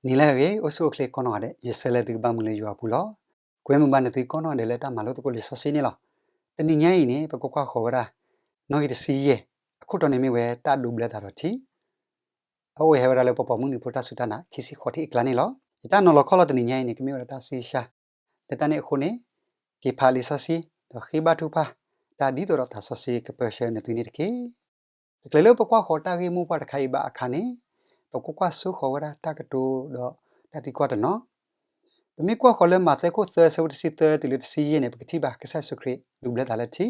နံၤလၢအဂ့ၤ အိၣ်ဆူၣ်အိၣ်ချ့ကိးနီၢ်ဂၤဒဲး, ယဆၢလၢသုကဘၣ်မုာ်လၢယွၤအပူၤလီၤ. ကွဲမုာ်ဘၣ်နသုကိးနီၢ်ဂၤဒဲးလၢတၢ်မၤလိသကိးလံာ်စီဆှံန့ၣ်လီၤ. တနံၤညါအံၤန့ၣ် ပကကွၢ်ဃီၤဝဲဒၣ် နီၣ်ဂံၢ်တဆံယဲၢ် အခိၣ်တီန့ၣ်မ့ၢ်ဝဲတၢ်ဒိးဘျၢသးဒီးထံ အအိၣ်ဟဲဝဲဒၣ်လၢပှၤပိာ်မုၣ်နံၤဖိတၢ်စူၢ်တၢ်နာ် ခံဆံဃိးထံၣ်အကျါန့ၣ်လီၤ. ယတၢ်နီၤလီၤခီၣ်လီၤတနံၤညါအံၤန့ၣ် ကမ့ၢ်ဝဲဒၣ်တၢ်စံးဆၢ လၢတၢ်န့ၣ်အဃိန့ၣ် က့ၤဖးလံာ်စီဆှံ ဒီးဃ့ဘါထုကဖၣ် တၢ်ဒ်သိးဒီးသးစီဆှံကပၢဆှၢနသုန့ၣ်တက့ၢ်. တချုးလၢပကွၢ်ဃီၤတၢ်ဂ့ၢ်မိၢ်ပှၢ်တခါအံၤဘၣ်အခါန့ၣ် ပကကွၢ်ဆိဃီၤဝဲဒၣ်တၢ်ကတိၤဒီးတၢ်သံကွၢ်တနီၤ ပမ့ၢ်ကွၢ်ဃီၤလၢမးသဲခိၣ်သၢအဆၢဖိတဆံသၢတုၤလၢတဆံယဲၢ်န့ၣ် ပကထံၣ်ဘၣ်ကစၢ်ယ့ၣ်ၡူးခရံာ်ဒိးဘျၢသးလၢထံ,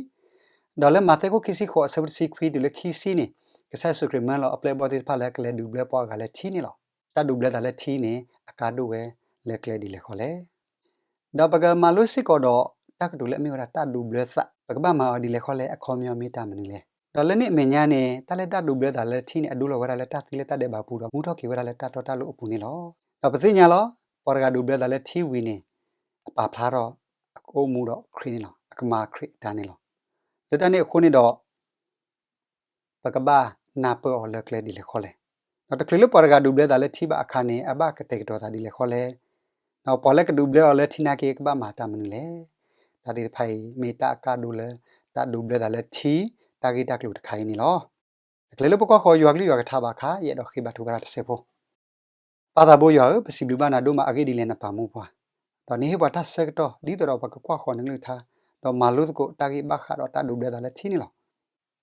ဒီးလၢမးသဲခိၣ်ခံဆံဃိးအဆၢဖိတဆံခွံတုၤလၢခံဆံန့ၣ် ကစၢ်ယ့ၣ်ၡူးခရံာ်မၢလီၤအပျဲၢ်အဘီၣ်သ့ၣ်တဖၣ်လၢကလဲၤဒိးဘျၢပှၤအဂၤလၢထံန့ၣ်လီၤ. တၢ်ဒိးဘျၢသးလၢထံန့ၣ် အကါဒိၣ်ဝဲလၢကျဲဒ်လဲၣ်ဃီလဲၣ်. ဒီးပကမၤလိစ့ၢ်ကီးဒီး တၢ်ကတိၤလၢအမ့ၢ်ဝဲဒၣ်တၢ်ဒိးဘျၢသး ပကဘၣ်မၤအီၤဒ်လဲၣ်ဃီလဲၣ် အခီပညီမ့ၢ်တၢ်မနုၤလဲၣ်. ဒီးလၢန့ၣ်အမဲာ်ညါန့ၣ် တၢ်လၢတၢ်ဒိးဘျၢသးလၢထံန့ၣ် အဒိလီၤဝဲဒၣ်လၢတၢ်သံလၢတၢ်ဒဲးဘးပူၤဒီး မူထီၣ်က့ၤဝဲဒၣ်လၢတၢ်တီတၢ်လိၤအပူၤန့ၣ်လီၤ. ဒီးပသ့ၣ်ညါလီၤ ပှၤတဂၤဒိးဘျၢသးလၢထံဝံၤန့ၣ် အပာ်ဖျါထီၣ်အကအိၣ်မူဒီးခရံာ်န့ၣ်လီၤ. အကမၤခရံာ်အတၢ်န့ၣ်လီၤ. လၢတၢ်န့ၣ်အဃိန့ၣ်ဒီး ပကဘၣ်နၢ်ပၢၢ်အီၤလၢကျဲဒ်လဲၣ်ဃီလဲၣ်. ဒီးတချုးလၢပှၤတဂၤဒိးဘျၢသးလၢထံဘၣ်အခါန့ၣ် အဘၣ်ကတဲာ်ကတီၤသးဒ်လဲၣ်ဃီလဲၣ်. ဒီးပှၤလၢကဒိးဘျၢအီၤလၢထံနာ်က့ ကဘၣ်မၤတၢ်မနုၤလဲၣ်. တၢ်သ့ၣ်တဖၣ်အံၤ မ့ၢ်တၢ်အကါဒိၣ်လၢ တၢ်ဒိးဘျၢသးလၢထံ တၢ်ဂ့ၢ်တၢ်ကျိၤတခါအံၤန့ၣ်လီၤ. တချုးလၢပကွၢ်ဃီၤယွၤကလုၢ်ယွၤကထါဘၣ်အခါ ယအဲၣ်ဒိးဃ့ဘါထုကဖၣ်တၢ်တစဲးဖိ ပၢ်သးဘိယွၤဧၢ, ပစံးဘျုးဘၣ်နၤဒိၣ်မးအဂ့ၢ်ဒ်လဲၣ်နပာ်မူပှၤ, ဒီးနဟ့ၣ်ပှၤတၢ်ဆၢကတီၢ် ဒ်သိးဒီးပကကွၢ်ဃီၤနကလုၢ်ကထါ, ဒီးမၤလိသကိးတၢ်ဂ့ၢ်ဘၣ်ဃးဒီးတၢ်ဒိးဘျၢသးလၢထံန့ၣ်လီၤ.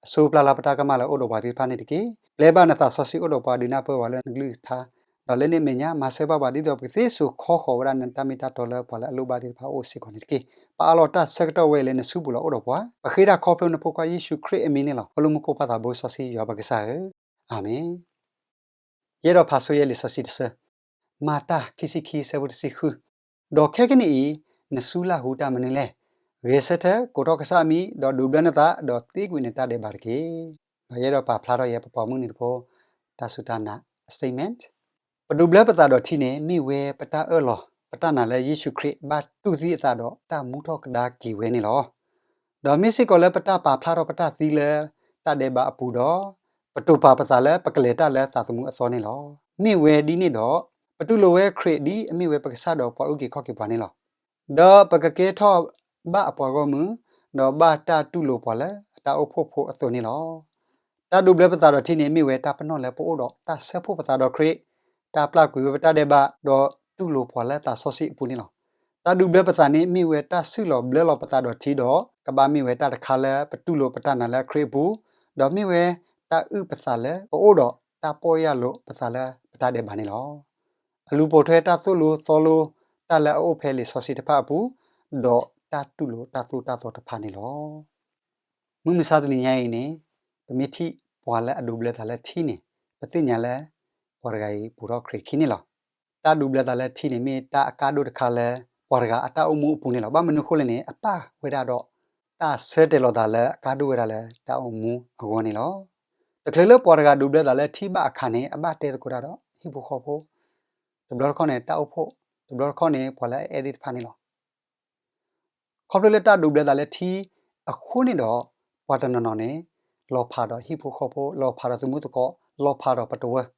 အဆိပျၢ်လၢပတၢ်ကမၣ်လၢအိၣ်ဒီးပှၤသ့ၣ်တဖၣ်န့ၣ်တက့ၢ်. ပျဲဘၣ်နသးစီဆှံအိၣ်ဒီးပှၤဒုးနၢ်ပၢၢ်ပှၤလၢနကလုၢ်ကထါ, ဒီးလၢန့ၣ်အမဲာ်ညါ မၤစၢၤဘၣ်ပှၤဒ်သိးပကသ့စိာ်ခီဃီၤဝဲဒၣ်နတၢ်မ့ၢ်တၢ်တီလၢပှၤလၢအလိၣ်ဘၣ်သ့ၣ်တဖၣ်အအိၣ်စ့ၢ်ကီးန့ၣ်တက့ၢ်. ပအးလီၤတၢ်ဆၢကတီၢ်ဝဲအံၤလၢနစုပူၤလီၤအိၣ်ဒီးပှၤ, ပဃ့တၢ်ခီဖျိနဖိခွါယ့ၣ်ၡူးခရံာ်အမံၤန့ၣ်လီၤ. အိၣ်လၢမူခိၣ်ပၢ်သးဘိစီဆှံယွၤပကစၢ်ဧၢ, အၤမ့ၣ်. ယအဲၣ်ဒိးဖးဆိယဲလံာ်စီဆှံတဆၢ, မၤတၢ်ခံဆံခံဆၢဖိတဆံဃု, ဒီးခဲကနံၣ်အံၤ နစူလၢ်ဟူတၢ်မနုၤလဲၣ်. ဂဲၤဆၢထၢၣ် ကိးထီၣ်ကစၢ်အမံၤ ဒီးဒိးဘျၢနသး ဒီးသံကွံာ်နတၢ်ဒဲးဘးတက့ၢ်. ဒီးယအဲၣ်ဒိးပာ်ဖျါထီၣ်ယဲပပှၤမုၢ်နံၤတဖိ တၢ်စူၢ်တၢ်နာ် statement ပဒိးဘျၢပသးဒီးထံန့ၣ် မ့ၢ်ဝဲပတၢ်အၢၣ်လီၤ ပတၢ်နာ်လၢယ့ၣ်ၡူးခရံာ်ဘၣ်တူၢ်သံအသးဒီးတၢ်မူထီၣ်ကဒါက့ၤဝဲန့ၣ်လီၤ. ဒီးမ့ၢ်စ့ၢ်ကီးလၢပတၢ်ပာ်ဖျါထီၣ်ပတၢ်သံလၢတၢ်ဒဲးဘးအပူၤဒီး ပတိာ်ပာ်ပသးလၢပကလဲၤတၢ်လၢသးသမူအသီန့ၣ်လီၤ. မ့ၢ်ဝဲဒ်န့ၣ်ဒီး ပတူၢ်လိာ်ဝဲခရံာ်ဒ်အမ့ၢ်ဝဲပကစၢ်ဒီးပှၤအုၣ်က့ၤခီၣ်က့ၤပှၤန့ၣ်လီၤ. ဒီးပကကဲထီၣ်ဘၣ်အပှၤဂီၢ်မုၢ်, ဒီးဘၣ်တၢ်တူၢ်လိာ်ပှၤလၢအတၢ်အိၣ်ဖှိၣ်ဖိအသိးန့ၣ်လီၤ. တၢ်ဒိးဘျၢပသးဒီးထံန့ၣ် မ့ၢ်ဝဲတၢ်ပနီၣ်လၢပအိၣ်ဒီးတၢ်ဆၢဖှိၣ်ပသးဒီးခရံာ်, တၢ်ပျၢ်ကွံာ်ဝဲပတၢ်ဒဲးဘး, ဒီးတူၢ်လိာ်ပှၤလၢသးစီဆှံအပူၤန့ၣ်လီၤ. တၢ်ဒိးဘျၢပသးန့ၣ် မ့ၢ်ဝဲတၢ်စုၣ်လီၤဘျၢလီၤပသးဒီးထံဒီး ကဘၣ်မ့ၢ်ဝဲတၢ်တခါလၢပတူၢ်လိာ်ပတၢ်နာ်လၢခရံာ်အပူၤ, ဒီးမ့ၢ်ဝဲတၢ်အုၣ်ပသးလၢပအိၣ်ဒီးတၢ်ပီၢ်ယၢ်လိာ်ပသးလၢပတၢ်ဒဲးဘးန့ၣ်လီၤ. အလူၤပိာ်ထွဲတၢ်သိၣ်လိသီလိ တၢ်လၢအအိၣ်ဖဲလံာ်စီဆှံတဖၣ်အပူၤ, ဒီးတၢ်တူၢ်လိာ်တၢ်သိၣ်တၢ်သီတဖၣ်န့ၣ်လီၤ. မုၢ်မဆါတနံၤညါအံၤန့ၣ် ပမ့ၢ်ထံၣ်ပှၤလၢအဒိးဘျၢသးလၢထံန့ၣ် ပသ့ၣ်ညါလၢ ပှၤတဂၤအံၤပိာ်ထီၣ်ခရံာ်ခံန့ၣ်လီၤ. တၢ်ဒိးဘျၢသးလၢထံန့ၣ် မ့ၢ်တၢ်အကါဒိၣ်တခါလၢ ပှၤတဂၤအတၢ်အိၣ်မူအပူၤန့ၣ်လီၤ. ဘၣ်မနုၤအဃိလဲၣ်န့ၣ် အပၣ်ဝဲဒၣ်ဒီး တၢ်ဆၢတဲာ်လီၤသးလၢအကါဒိၣ်ဝဲဒၣ်လၢတၢ်အိၣ်မူအဂီၢ်န့ၣ်လီၤ. တချုးလၢပှၤတဂၤဒိးဘျၢသးလၢထံဘၣ်အခါန့ၣ် အဘၣ်တဲသကိးတၢ်ဒီးဟံၣ်ဖိဃီဖိ, တဘျီတခီၣ်န့ၣ် တၢ်အိၣ်ဖှိၣ်, တဘျီတခီၣ်န့ၣ် ပှၤလၢအအဲၣ်သ့ၣ်တဖၣ်န့ၣ်လီၤ. ခီဖျိလၢတၢ်ဒိးဘျၢသးလၢထံအဃိန့ၣ်ဒီး ပှၤတနီၤနီၤန့ၣ် လီၤဖးဒီးဟံၣ်ဖိဃီဖိ, လီၤဖးဒီးသမူသကိး, လီၤဖးဒီးပတဝၢ,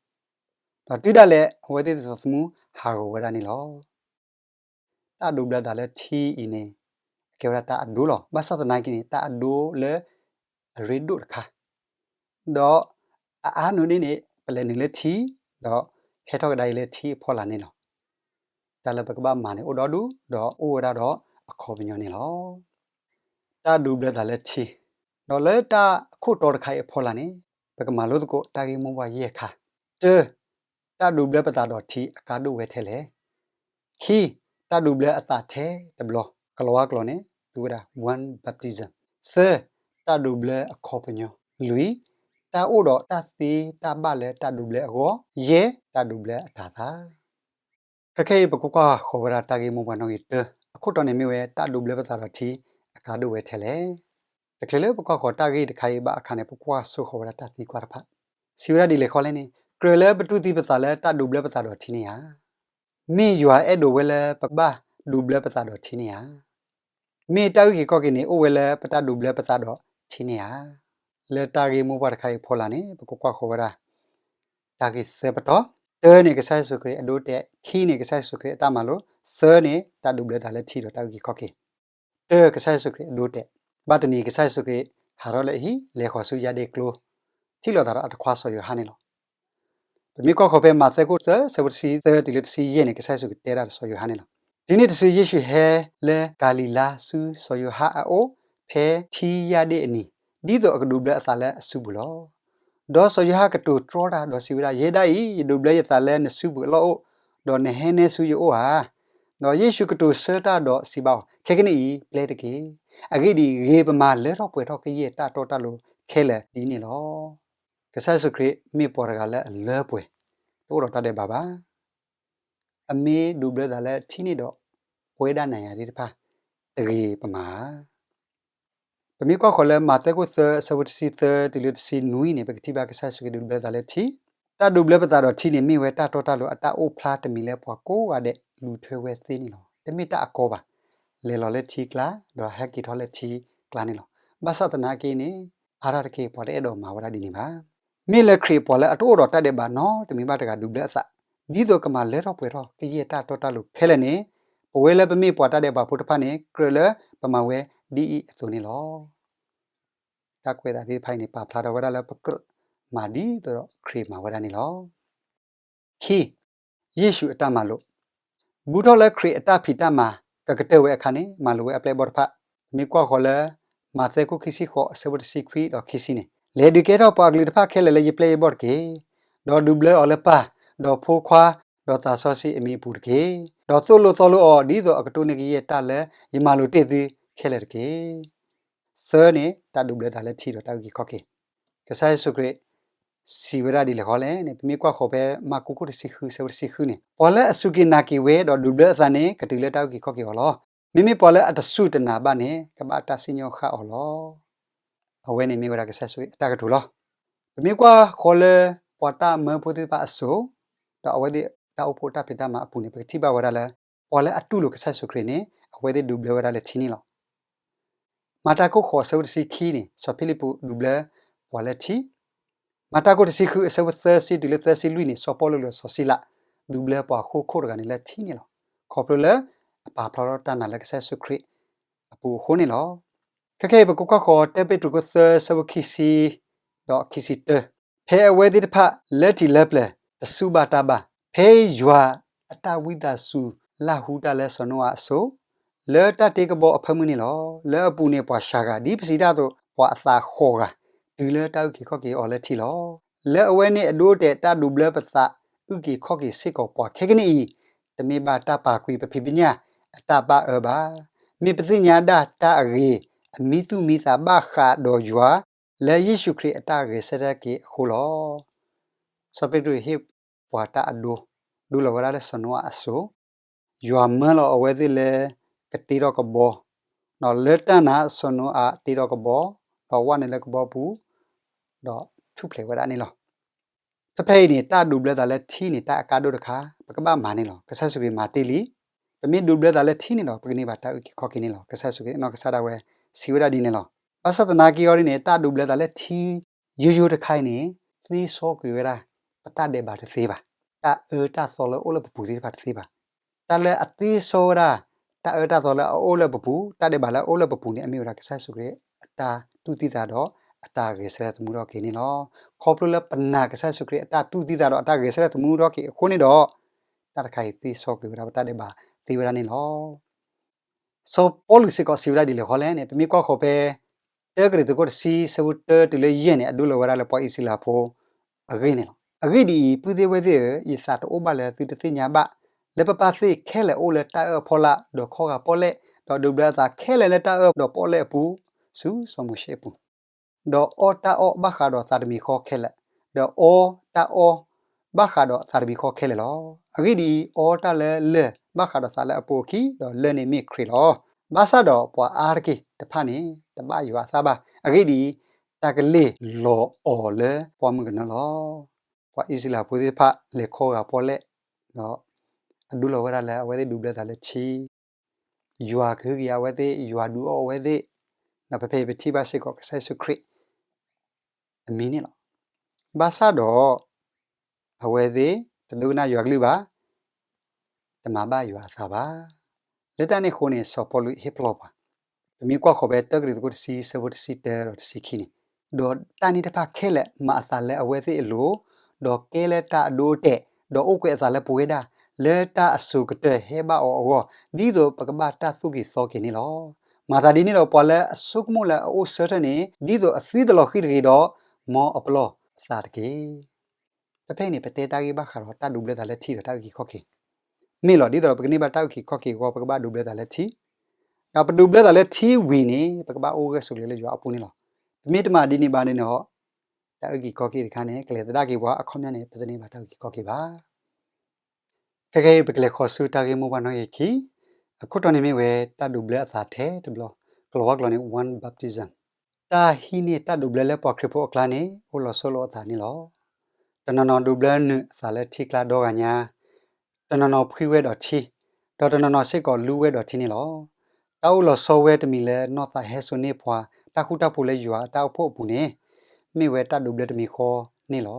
ဒီးတုၤဒၣ်လဲာ် အဝဲသ့ၣ်သးသမူဟးဂီၤဝဲဒၣ်န့ၣ်လီၤ. တၢ်ဒိးဘျၢသးလၢထံအံၤန့ၣ် အကဲဝဲဒၣ်တၢ်အဒိလီၤ. ဘၣ်ဆၣ်သနာ်က့န့ၣ် တၢ်အဒိလၢအရ့ဒိၣ်တခါ, ဒီးအအါနုာ်ဒ်န့ၣ် ပလဲၤနုာ်လၢထံ, ဒီးဟဲထီၣ်ကဒါအံၤလၢထံအဖီလာ်န့ၣ်လီၤ. တၢ်လၢပကဘၣ်မၤန့ၣ်အိၣ်ဒီဒူၣ်, ဒီးအိၣ်ဝဲဒၣ်ဒီးအခီပညီန့ၣ်လီၤ. တၢ်ဒိးဘျၢသးလၢထံ, ဒီးလၢတၢ်ခိၣ်တီတခါအံၤအဖီလာ်န့ၣ် ပကမၤလိသကိးတၢ်ဂ့ၢ်မိၢ်ပှၢ်ယဲၢ်ခါ. တၢ, တၢ်ဒိးဘျၢပသးဒီးထံအကါဒိၣ်ဝဲထဲလဲၣ်. ခံ, တၢ်ဒိးဘျၢအသးထဲတဘျီ, ကလၤဝါကျိာ်န့ၣ် သူဝဲဒၣ် one baptism. သၢ, တၢ်ဒိးဘျၢအခီပညီ. လွံၢ်, တၢ်အိၣ်ဒီးတၢ်သ့တၢ်ဘၣ်လၢတၢ်ဒိးဘျၢအဂီၢ်. ယဲၢ်, တၢ်ဒိးဘျၢအတၤသၣ်. ခဲခဲအံၤ ပကကွၢ်ဃီၤဝဲဒၣ်တၢ်ဂ့ၢ်မိၢ်ပှၢ်နီၣ်ဂံၢ်တၢ, အခိၣ်တီန့ၣ်မ့ၢ်ဝဲတၢ်ဒိးဘျၢပသးဒီးထံအကါဒိၣ်ဝဲထဲလဲၣ်. တချုးလၢပကွၢ်ဃီၤတၢ်ဂ့ၢ်တခါအံၤဘၣ်အခါန့ၣ် ပကွၢ်ဆိဃီၤဝဲဒၣ်တၢ်သံကွၢ်တဖၣ်, စံးဝဲဒၣ်ဒ်လဲၣ်ဃီလဲၣ်န့ၣ်, ကြၢးလၢပတူၢ်သံပသးလၢတၢ်ဒိးဘျၢပသးဒီးထံန့ၣ်ဧါ. မ့ၢ်ယွၤအဲၣ်ဒိးဝဲလၢပကဘၣ်ဒိးဘျၢပသးဒီးထံန့ၣ်ဧါ. မ့ၢ်တၢ်အုၣ်က့ၤခီၣ်က့ၤန့ၣ် အိၣ်ဝဲလၢပတၢ်ဒိးဘျၢပသးဒီးထံန့ၣ်ဧါ. လၢတၢ်ဂ့ၢ်မိၢ်ပှၢ်တခါအံၤအဖီလာ်န့ၣ် ပကကွၢ်ဃီၤဝဲဒၣ် တၢ်ဂ့ၢ်သၢပတီၢ်. တၢန့ၣ် ကစၢ်ယ့ၣ်ၡူးခရံာ်အဒိအတဲာ်, ခံန့ၣ် ကစၢ်ယ့ၣ်ၡူးခရံာ်အတၢ်မၤလိာ်, သၢန့ၣ် တၢ်ဒိးဘျၢသးလၢထံဒီးတၢ်အုၣ်က့ၤခီၣ်က့ၤ. တၢ ကစၢ်ယ့ၣ်ၡူးခရံာ်အဒိအတဲာ်. ဘၣ်တနံၤ ကစၢ်ယ့ၣ်ၡူးခရံာ်ဟးထီၣ်လၢအဟံၣ် လဲၤဃီၤဆူယါဒ့ကျိ, ထံၣ်လိာ်သးဒီးအတခွါစီၤယိၤဟၣ်န့ၣ်လီၤ. ပမ့ၢ်ကွၢ်ဃီၤဖဲမးသဲခိၣ်သၢ ဆၢဖိတဆံသၢတုၤလၢတဆံယဲၢ်န့ၣ် ကစၢ်ယ့ၣ်ၡူးခရံာ်တဲဒၣ်ဒီးစီၤယိၤဟၣ်န့ၣ်လီၤ. တုၤနုၤတစု ယ့ၣ်ၡူးဟဲလၢကၤလံၤလါဆူစီၤယိၤဟၣ်အအိၣ် ဖဲထံယါဒ့အနံၤ, ဒ်သိးအကဒိးဘျၢအသးလၢအစုပူၤလီၤ. ဒီးစီၤယိၤဟၣ်ကတိၤတြီတၢ်ဒီးစံးဝဲဒၣ်, ယဲဒၣ်အံၤ ယဒိးဘျၢယသးလၢနစုပူၤအလီၢ်အိၣ်, ဒီးနဟဲနဲဆူယအိၣ်ဧါ. ဒီးယ့ၣ်ၡူးကတိၤဆၢတၢ်ဒီးစံးဘၣ်အီၤ, ခဲကနံၣ်အံၤ ပျဲတက့ၢ်. အဂ့ၢ်ဒ်အံၤ, ဂ့ၤပမၤလၢထီၣ်ပှဲၤထီၣ်ကယဲၢ်တၢ်တီတၢ်လိၤခဲလၢာ်ဒ်န့ၣ်လီၤ. ကစၢ်ယ့ၣ်ၡူးခရံာ်မ့ၢ်ပှၤတဂၤလၢအလၢပှဲၤ, တအိၣ်ဒီးတၢ်ဒဲးဘးဘၣ်. အမ့ၢ်ဒိးဘျၢသးလၢထံန့ၣ်ဒီး ပဝဲဒၣ်နၤယၤသ့ၣ်တဖၣ် တဂ့ၤပမၤဧါ. ပမ့ၢ်ကွၢ်ဃီၤလၢမးသဲခိၣ်သၢ အဆၢဖိတဆံသၢတုၤလၢတဆံနွံန့ၣ် ပကထံၣ်ဘၣ်ကစၢ်ယ့ၣ်ၡူးခရံာ်ဒိးဘျၢသးလၢထံ. တၢ်ဒိးဘျၢပသးဒီးထံန့ၣ် မ့ၢ်ဝဲတၢ်တီတၢ်လိၤအတၢ်အိၣ်ဖျါတမံၤလၢပှၤကိးဂၤဒဲးလူၤထွဲဝဲသ့န့ၣ်လီၤ. တမ့ၢ်တၢ်အကီဘၣ်. လဲၤလီၤလၢထံကျါ ဒီးဟဲက့ၤထီၣ်လၢထံကျါန့ၣ်လီၤ. ဘၣ်ဆၣ်သနာ်က့န့ၣ် အါတက့ၢ်ပှၤတအဲၣ်ဒိးမၤဝဲဒၣ်ဒ်န့ၣ်ဘၣ်. မ့ၢ်လၢခရံာ်ပှၤလၢအတအိၣ်ဒီးတၢ်ဒဲးဘးနီတမံၤဘၣ်တဂၤဒိးဘျၢအသး, ဒ်သိးကမၤလၢထီၣ်ပှဲၤထီၣ်ကယဲၢ်တၢ်တီတၢ်လိၤခဲလၢာ်န့ၣ်, ပဝဲလၢပမ့ၢ်ပှၤတၢ်ဒဲးဘးဖိတဖၣ်န့ၣ် ကြၢးလၢပမၤဝဲဒ်အံၤအသိးန့ၣ်လီၤ. တၢ်ကွဲးသးသ့ၣ်တဖၣ်အံၤန့ၣ် ပာ်ဖျါထီၣ်ဝဲဒၣ်လၢပကြၢးမၤဒ်သိးဒီးခရံာ်မၤဝဲဒၣ်န့ၣ်လီၤ. ခံ, ယ့ၣ်ၡူးအတၢ်မၤလိာ်. ဘူးထီၣ်လၢခရံာ်အတၢ်ဖံးတၢ်မၤကကတၢၢ်ဝဲအခါန့ၣ် မၤလိာ်ဝဲအပျဲၢ်အဘီၣ်တဖၣ်. ပမ့ၢ်ကွၢ်ဃီၤလၢ မးသဲခိၣ်ခံဆံဃိး အဆၢဖိတဆံခွံဒီးခံဆံန့ၣ်, လဲၤဒုးကဲထီၣ်ပှၤအကလုာ်တဖၣ်ခဲလၢာ်လၢယပျဲၢ်ယဘီၣ်တက့ၢ်. ဒီးဒုးဘျၢအီၤလၢပၢ်, ဒီးဖိခွါ, ဒီးသးစီဆှံအမံၤအပူၤတက့ၢ်. ဒီးသိၣ်လိသီလိအီၤ ဒ်သိးအကတိၢ်န့ၢ်ကယဲၢ်တၢ်လၢယမၤလိာ်တ့ၢ်သုခဲလၢာ်တက့ၢ်. သၢန့ၣ် တၢ်ဒိးဘျၢသးလၢထံဒီးတၢ်အုၣ်က့ၤခီၣ်က့ၤ. ကစၢ်ယ့ၣ်ၡူးခရံာ် စံးဝဲဒၣ်ဒ်လဲၣ်ဃီလဲၣ်န့ၣ် ပမ့ၢ်ကွၢ်ဃီၤဖဲ မၢ်ကူးခိၣ်တဆံဃု ဆၢဖိတဆံဃုန့ၣ်, ပှၤလၢအစူၢ်က့ၤနာ်က့ၤဝဲဒီးဒိးဘျၢအသးန့ၣ် ကတုၤလၢတၢ်အုၣ်က့ၤခီၣ်က့ၤအီၤလီၤ. မ့မ့ၢ်ပှၤလၢအတစူၢ်တနာ်ဘၣ်န့ၣ် ကဘၣ်တၢ်စံၣ်ညီၣ်ဃၣ်အီၤလီၤ. အဝဲန့ၣ်မ့ၢ်ဝဲဒၣ်ကစၢ်ယ့ၣ်ၡူးခရံာ်အတၢ်ကတိၤလီၤ. ပမ့ၢ်ကွၢ်ဃီၤလၢ ပှၤတၢ်မၢဖိသ့ၣ်တဖၣ်အစိၤ ဒီးအဝဲသ့ၣ်တၢ်အိၣ်ဖှိၣ်တၢ်ဖံးတၢ်မၤအပူၤန့ၣ် ပကထံၣ်ဘၣ်ဝဲဒၣ်လၢ ပှၤလၢအတူၢ်လိာ်ကစၢ်ယ့ၣ်ၡူးခရံာ်န့ၣ် အဝဲသ့ၣ်ဒိးဘျၢဝဲဒၣ်လၢထံန့ၣ်လီၤ. မၤတၢ်ခိၣ်ဃိး အဆၢဖိတဆံခံန့ၣ် စီၤဖံလံးပူးဒိးဘျၢပှၤလၢထံ. မၤတၢ်ခိၣ်တဆံဃု အဆၢဖိသၢဆံတုၤလၢသၢဆံလွံၢ်န့ၣ် စီၤပီလူးဒီးစီၤစံလး ဒိးဘျၢပှၤဃိခိၣ်တဂၤန့ၣ်လၢထံန့ၣ်လီၤ. ခီဖျိလၢအပာ်ဖျါထီၣ်တၢ်နာ်လၢကစၢ်ယ့ၣ်ၡူးခရံာ်အပူၤအဃိန့ၣ်လီၤ. ခဲခဲအံၤ ပကကွၢ်ဃီၤ တၢပ့းတရူးခိၣ်သၢ ဆၢဖိခံဆံ ဒီးခံဆံတၢ, ဖဲအဝဲသ့ၣ်တဖၣ်လၢထံးလၢပျၢၤ တစူၢ်ဘၣ်တၢ်ဘၣ်, ဖဲယွၤအတၢ်ဝံသးစူၤလၢ်ဟူတၢ်လၢစီၤနိအၤအစိၤ, လၢတၢ်တ့ကဘီအဖၢမုၢ်န့ၣ်လီၤ. လၢအပူၤန့ၣ်ပှၤစှၤဂၤ ဒ်ပစံးတၢ်အသိး ပှၤအသးဃိးဂၤ တုၤလၢတၢ်အုၣ်က့ၤခီၣ်က့ၤအီၤလၢထံလီၤ. လၢအဝဲန့ၣ်အဒိအတဲာ် တၢ်ဒိးဘျၢပသးအုၣ်က့ၤခီၣ်က့ၤစ့ၢ်ကီးပှၤခဲကနံၣ်အံၤ, တမ့ၢ်ဘၣ်တၢ်ပာ်ကွံာ်ပဖံးပညၣ်အတၢ်ဘၣ်အၢဘၣ်. မ့ၢ်ပသ့ၣ်ညါဒၣ်တၢ်အဂ့ၤ အမံသူၣ်မံသးဘၣ်ဃးဒီးယွၤ လၢယ့ၣ်ၡူးခရံာ်အတၢ်ဂဲၤဆၢထၢၣ်က့ၤအဃိလီၤ. စီၤပ့းတရူးဟ့ၣ်ပှၤတၢ်အဒိ ဒိလီၤဝဲဒၣ်လၢစီၤနိအၤအစိၤ, ယွၤမၢလီၤအဝဲသ့ၣ်လၢ ကတ့ထီၣ်ကဘီ, ဒီးလၢတၢ်နာ်စီၤနိအၤတ့ထီၣ်ကဘီ, ဒီးဝဲနုာ်လၢကဘီပူၤ, ဒီးထူၣ်ဖျဲးဝဲဒၣ်န့ၣ်လီၤ. ဖဲဖဲအံၤန့ၣ် တၢ်ဒိးဘျၢသးလၢထံန့ၣ် တၢ်အကါဒိၣ်တခါ ပကဘၣ်မၤန့ၣ်လီၤ. ကစၢ်ယ့ၣ်ၡူးခရံာ်မၤတ့ၢ်လံ. ပမ့ၢ်ဒိးဘျၢသးလၢထံန့ၣ်ဒီး ပကန့ၢ်ဘၣ်တၢ်အုၣ်က့ၤခီၣ်က့ၤန့ၣ်လီၤ. ကစၢ်ယ့ၣ်ၡူးခရံာ်အနီၢ်ကစၢ်ဒၣ်ဝဲ စံးဝဲဒၣ်ဒ်န့ၣ်လီၤ. ဘၣ်ဆၣ်သနာ်က့အီၤဒ်န့ၣ် တၢ်ဒိးဘျၢသးလၢထံ ယိယိတခါအံၤန့ၣ် သ့စီကွံာ်ဝဲဒၣ် ပတၢ်ဒဲးဘးတသ့ဘၣ်. တၢ်အၢတၢ်သီလၢအအိၣ်လၢပပူၤသ့ၣ်တဖၣ်တသ့ဘၣ်. တၢ်လၢအသ့စီဝဲဒၣ် တၢ်အၢတၢ်သီလၢအအိၣ်လၢပပူၤ, တၢ်ဒဲးဘးလၢအအိၣ်လၢပပူၤန့ၣ် အမ့ၢ်ဝဲဒၣ်ကစၢ်ယ့ၣ်ၡူးခရံာ်အတၢ်တူၢ်သံသးဒီးအတၢ်ဂဲၤဆၢထၢၣ်သမူထီၣ်က့ၤန့ၣ်လီၤ. ခီဖျိလၢပနာ်ကစၢ်ယ့ၣ်ၡူးခရံာ်အတၢ်တူၢ်သံသးဒီးအတၢ်ဂဲၤဆၢထၢၣ်သမူထီၣ်က့ၤအဃိန့ၣ်ဒီး တၢ်တခါအံၤသ့စီကွံာ်ဝဲဒၣ်ပတၢ်ဒဲးဘးသ့ဝဲဒၣ်န့ၣ်လီၤ. စီၤပီလူးစ့ၢ်ကီးစံးဝဲဒၣ်ဒ်လဲၣ်ဃီလဲၣ်န့ၣ် ပမ့ၢ်ကွၢ်ဃီၤဖဲ တၢကရံၣ်သူးခိၣ်တဆံ ဆၢဖိတၢတုၤလၢယဲၢ်န့ၣ် အဒိလီၤဝဲဒၣ်လၢပှၤအံၣ်စရ့လးဖိအဂ့ၢ်န့ၣ်လီၤ. အဂ့ၢ်ဒ်အံၤ, ပုၢ်သ့ၣ်ဝဲၢ်သ့ၣ်ဧၢ, ယသးတအိၣ်ဘၣ်လၢသုတသ့ၣ်ညါဘၣ် လၢပပၢ်သ့ၣ်ခဲလၢာ်အိၣ်လၢတၢ်အၢၣ်အဖီလာ် ဒီးခီဂာ်ပီၣ်လဲၣ်, ဒီးဒိးဘျၢအသးခဲလၢာ်လၢတၢ်အၢၣ်ဒီးပီၣ်လဲၣ်အပူၤ ဆူစီၤမိၤၡ့အပူၤ ဒီးအီၣ်တၢ်အီၣ်ဘၣ်ဃးဒီးသးတမံၤဃီခဲလၢာ်, ဒီးအီတၢ်အီၣ်ဘၣ်ဃးဒီးသးတမံၤဃီခဲလၢာ်လီၤ. အဂ့ၢ်ဒ်အံၤ, အီတၢ်လၢလၢၢ်ဘၣ်ဃးဒီးသးလၢအပိာ်အခံ, ဒီးလၢၢ်န့ၣ်မ့ၢ်ခရံာ်လီၤ. ဘၣ်ဆၣ်ဒီးပှၤအါတက့ၢ်တဖၣ်န့ၣ် တဘၣ်ယွၤအသးဘၣ်. အဂ့ၢ်ဒ်အံၤ, တၢ်ကလ့ၢ်လီၤအီၤလၢပှၢ်မုၢ်ကနၢလီၤ. ပှၤအံၣ်စရ့လးဖိသ့ၣ်တဖၣ်လဲၤခီဂာ်ပီၣ်လဲၣ်, ဒီးအဒိလီၤဝဲဒၣ်လၢအဝဲသ့ၣ်ဒိးဘျၢသးလၢထံ ယွၤကဟုကယာ်အဝဲသ့ၣ်, ယွၤဒုးအီၣ်အဝဲသ့ၣ်, ဒီးဖဲဖဲအံၤပထံၣ်ဘၣ်စ့ၢ်ကီးကစၢ်ယ့ၣ်ၡူးခရံာ်အမံၤန့ၣ်လီၤ. ဘၣ်ဆၣ်ဒီး အဝဲသ့ၣ် တဒိကနၣ်ယွၤကလုၢ်ဘၣ်, တမၤဘၣ်ယွၤအသးဘၣ်. လၢတၢ်န့ၣ်အဃိန့ၣ် စီၤပီလူးဟ့ၣ်ပလီၢ်ပှၤ, ပမ့ၢ်ကွၢ်ဃီၤဖဲတၢကရံၣ်သူးခိၣ်တဆံ ဆၢဖိတဆံတၢဒီးတဆံခံန့ၣ်, ဒီးတၢ်န့ၣ်တဖၣ်ခဲလၢာ်မၤအသးလၢအဝဲသ့ၣ်အလိၤ, ဒီးကဲလၢတၢ်အဒိအတဲာ်, ဒီးအိၣ်ကွဲးအသးလၢပဝဲဒၣ်, လၢတၢ်အစိၤကတၢၢ်ဟဲဘၣ်အီၤအဂီၢ်, ဒ်သိးပကဘၣ်တၢ်သူၣ်က့ၤသီက့ၤန့ၣ်လီၤ. မၤသးဒ်န့ၣ်ဒီး ပှၤလၢအဆိကမိၣ်လၢအအိၣ်ဆၢထၢၣ်န့ၣ် ဒ်သိးအသုတလီၤဃံၤတဂ့ၤဒီး, မ်အပလီၢ်အသးတက့ၢ်. ဖဲဖဲအံၤန့ၣ် ပတဲတၢ်ဂ့ၢ်ဘၣ်ဃးဒီးတၢ်ဒိးဘျၢသးလၢထံဒီးတၢ်အုၣ်က့ၤခီၣ်က့ၤ, မ့ၢ်လီၤ. ဒ်သိးဒီးပကန့ၢ်ဘၣ်တၢ်အုၣ်က့ၤခီၣ်က့ၤအဂီၢ် ပကဘၣ်ဒိးဘျၢသးလၢထံ, ဒီးပဒိးဘျၢသးလၢထံဝံၤန့ၣ် ပကဘၣ်အိၣ်ဂၢၢ်ဆိးကျၢၤလၢယွၤအပူၤန့ၣ်လီၤ. ပမ့ၢ်တမၤဒ်န့ၣ်ဘၣ်န့ၣ်ဒီး, တၢ်အုၣ်က့ၤခီၣ်က့ၤတခါန့ၣ် ကလဲၤသဒၣ်က့ၤပှၤ, အခီပညီန့ၣ် ပတန့ၢ်ဘၣ်တၢ်အုၣ်က့ၤခီၣ်က့ၤဘၣ်. ခဲကနံၣ်အံၤ ပကလဲၤဃီၤဆူတၢ်ဂ့ၢ်မိၢ်ပှၢ်နီၣ်ဂံၢ်ခံ, အခိၣ်တီန့ၣ်မ့ၢ်ဝဲတၢ်ဒိးဘျၢအသးထဲတဘျီ, ကလီၤဝါကျိာ်န့ၣ် one baptism. တၢ်ဟံးန့ၢ်တၢ်ဒိးဘျၢလၢပှၤခရံာ်ဖိအကျါန့ၣ် အိၣ်လီၤဆီလိာ်အသးန့ၣ်လီၤ. တနီၤနီၤဒိးဘျၢနုာ်အသးလၢထံကျါဒီဂၤညါ, တနီၤနီၤဖှံဝဲဒီးထံ, ဒီးတနီၤနီၤစ့ၢ်ကီးလူဝဲဒီးထံန့ၣ်လီၤ. တၢ်အိၣ်လီၤဆီဝဲတမံၤလၢနီၢ်သးဟဲစိာ်န့ၢ်ပှၤ တၢ်ဃူတၢ်ဖိးလၢယွၤအတၢ်အိၣ်ဖှိၣ်အပူၤန့ၣ်, မ့ၢ်ဝဲတၢ်ဒိးဘျၢတမံၤဃီန့ၣ်လီၤ.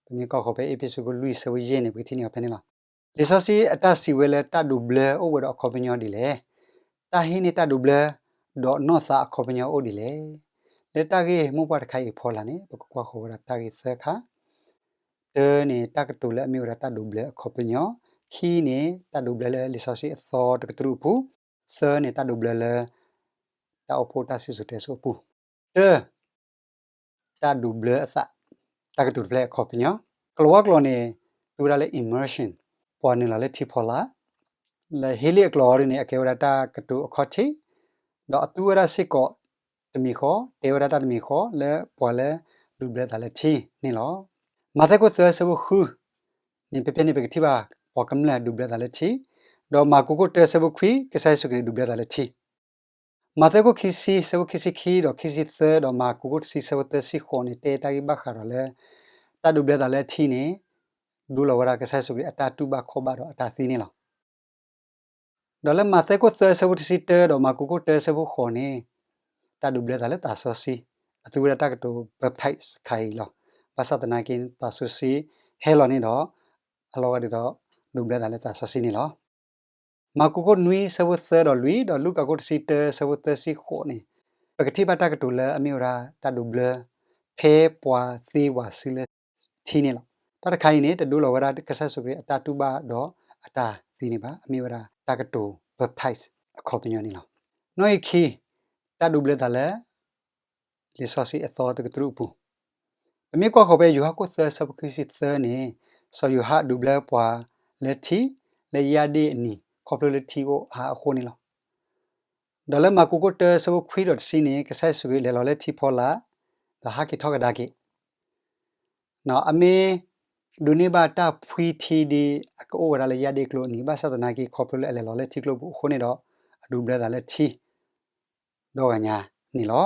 ပမ့ၢ်ကွၢ်ဃီၤဖဲအ့းဖ့းစူး လွံၢ် ဆၢဖိယဲၢ်န့ၣ် ပကထံၣ်န့ၢ်အီၤဖဲန့ၣ်လီၤ. လံာ်စီဆှံအတၢ်စံးဝဲလၢတၢ်ဒိးဘျၢအိၣ်ဝဲဒီးအခီပညီဒ်လဲၣ်. တၢ်ဟံးန့ၢ်တၢ်ဒိးဘျၢ ဒီးနီၢ်သးအခီပညီအိၣ်ဒ်လဲၣ်. လၢတၢ်ဂ့ၢ်မိၢ်ပှၢ်တခါအံၤအဖီလာ်န့ၣ် ပကကွၢ်ဃီၤဝဲဒၣ်တၢ်ဂ့ၢ်သၢခါ, တၢန့ၣ် တၢ်ကတိၤလၢအမ့ၢ်ဝဲဒၣ်တၢ်ဒိးဘျၢအခီပညီ, ခံန့ၣ် တၢ်ဒိးဘျၢလၢလံာ်စီဆှံအသီတကတြူၢ်အပူၤ, သၢန့ၣ် တၢ်ဒိးဘျၢလၢ တၢ်အိၣ်ဖှိၣ်တၢ်စံၣ်စိၤတဲစိၤအပူၤ. တၢ, တၢ်ဒိးဘျၢအသး, တၢ်ကတိၤတဖျၢၣ်အခီပညီ, ကလီၤဝါကျိာ်န့ၣ် သူဝဲဒၣ်လၢ immersion, ပှၤနုာ်လီၤလၢထံဖီလာ်, လၢဟ့လ့ၣ်အကျိာ်အံၤန့ၣ် အကဲဝဲဒၣ်တၢ်ကတိၤအခီၣ်ထံး, ဒီးအသူဝဲဒၣ်စ့ၢ်ကီးတမံၤဃီ, တဲဝဲဒၣ်တၢ်တမံၤဃီ လၢပှၤလၢဒိးဘျၢသးလၢထံန့ၣ်လီၤ. မးသဲခိၣ်သၢဆၢဖိဃု န့ၣ် ဖဲဖဲန့ၣ် ပကထံၣ်ဘၣ်ပှၤကမျၢၢ်ဒိးဘျၢသးလၢထံ, ဒီးမၢ်ကူးခိၣ်တၢဆၢဖိခွံ ကစၢ်ယ့ၣ်ၡူးခရံာ်ဒိးဘျၢသးလၢထံ. မးသဲခိၣ်ခံဆံ ဆၢဖိခံဆံခံဒီးခံဆံသၢ ဒီးမၢ်ကူးခိၣ်တဆံ ဆၢဖိသၢဆံဃိးန့ၣ် တဲတၢ်ဂ့ၢ်ဘၣ်ဃးဒီးလၢ တၢ်ဒိးဘျၢသးလၢထံန့ၣ် ဒိလီၤဝဲဒၣ်ကစၢ်ယ့ၣ်ၡူးခရံာ်အတၢ်တူၢ်ဘၣ်ခီၣ်ဘၣ်ဒီးအတၢ်သံန့ၣ်လီၤ. ဒီးလၢမးသဲခိၣ်သၢဆၢဖိတဆံတၢ ဒီးမၢ်ကူးခိၣ်တၢဆၢဖိဃိးန့ၣ် တၢ်ဒိးဘျၢသးလၢသးစီဆှံ, အသူဝဲဒၣ်တၢ်ကတိၤ baptize တခါအံၤလီၤ. ဘၣ်ဆၣ်သနာ်က့ သးစီဆှံဟဲလီၤန့ၣ်ဒီး အလီၤဂာ်ဒ်သိး ဒိးဘျၢသးလၢသးစီဆှံန့ၣ်လီၤ. မၢ်ကူးခိၣ်နွံဆၢဖိသၢဒီးလွံၢ် ဒီးလူၤကၣ်ခိၣ်တဆံတၢဆၢဖိသၢဆံဃိးန့ၣ် ပကထံၣ်ဘၣ်တၢ်ကတိၤလၢအမ့ၢ်ဝဲဒၣ်တၢ်ဒိးဘျၢ ဖဲပှၤသ့ဝဲစုလၢထံန့ၣ်လီၤ. တၢ်တခါအံၤန့ၣ် တဒိလီၤဝဲဒၣ်ကစၢ်ယ့ၣ်ၡူးခရံာ်အတၢ်တူၢ်ဘၣ်ဒီးအတၢ်သံန့ၣ်ဘၣ်. အမ့ၢ်ဝဲဒၣ်တၢ်ကတိၤ baptize အခီပညီန့ၣ်လီၤ. နီၣ်ဂံၢ်ခံ, တၢ်ဒိးဘျၢသးလၢ လံာ်စီဆှံအသီတကတြူၢ်အပူၤ, ပမ့ၢ်ကွၢ်ဃီၤဖဲယိၤဟၣ်ခိၣ်သၢဆၢဖိခံဆံသၢန့ၣ်, စီၤယိၤဟၣ်ဒိးဘျၢပှၤလၢထံ, လၢယၢ်ဒ့ၣ်အနံၤ ခီဖျိလၢထံကအိၣ်အါအဃိန့ၣ်လီၤ. ဒီးလၢမၢ်ကူးခိၣ်တၢဆၢဖိခွံဒီးတဆံန့ၣ် ကစၢ်ယ့ၣ်ၡူးခရံာ်လဲၤလီၤလၢထံဖီလာ်, ဒီးဟးက့ၤထီၣ်ကဒါက့ၤ အမ့ၢ်ဒိးန့ၢ်ဘၣ်တၢ်ဖှံထံဒ်အကအိၣ်ဝဲဒၣ်လၢယၢ်ဒ့ၣ်ကျိအနံၤ ဘၣ်ဆၣ်သနာ်က့ ခီဖျိလၢအလဲၤလီၤလၢထံကျိပူၤအဃိန့ၣ်ဒီး အဒိးဘျၢသးလၢထံ ဒီဂၤညါန့ၣ်လီၤ.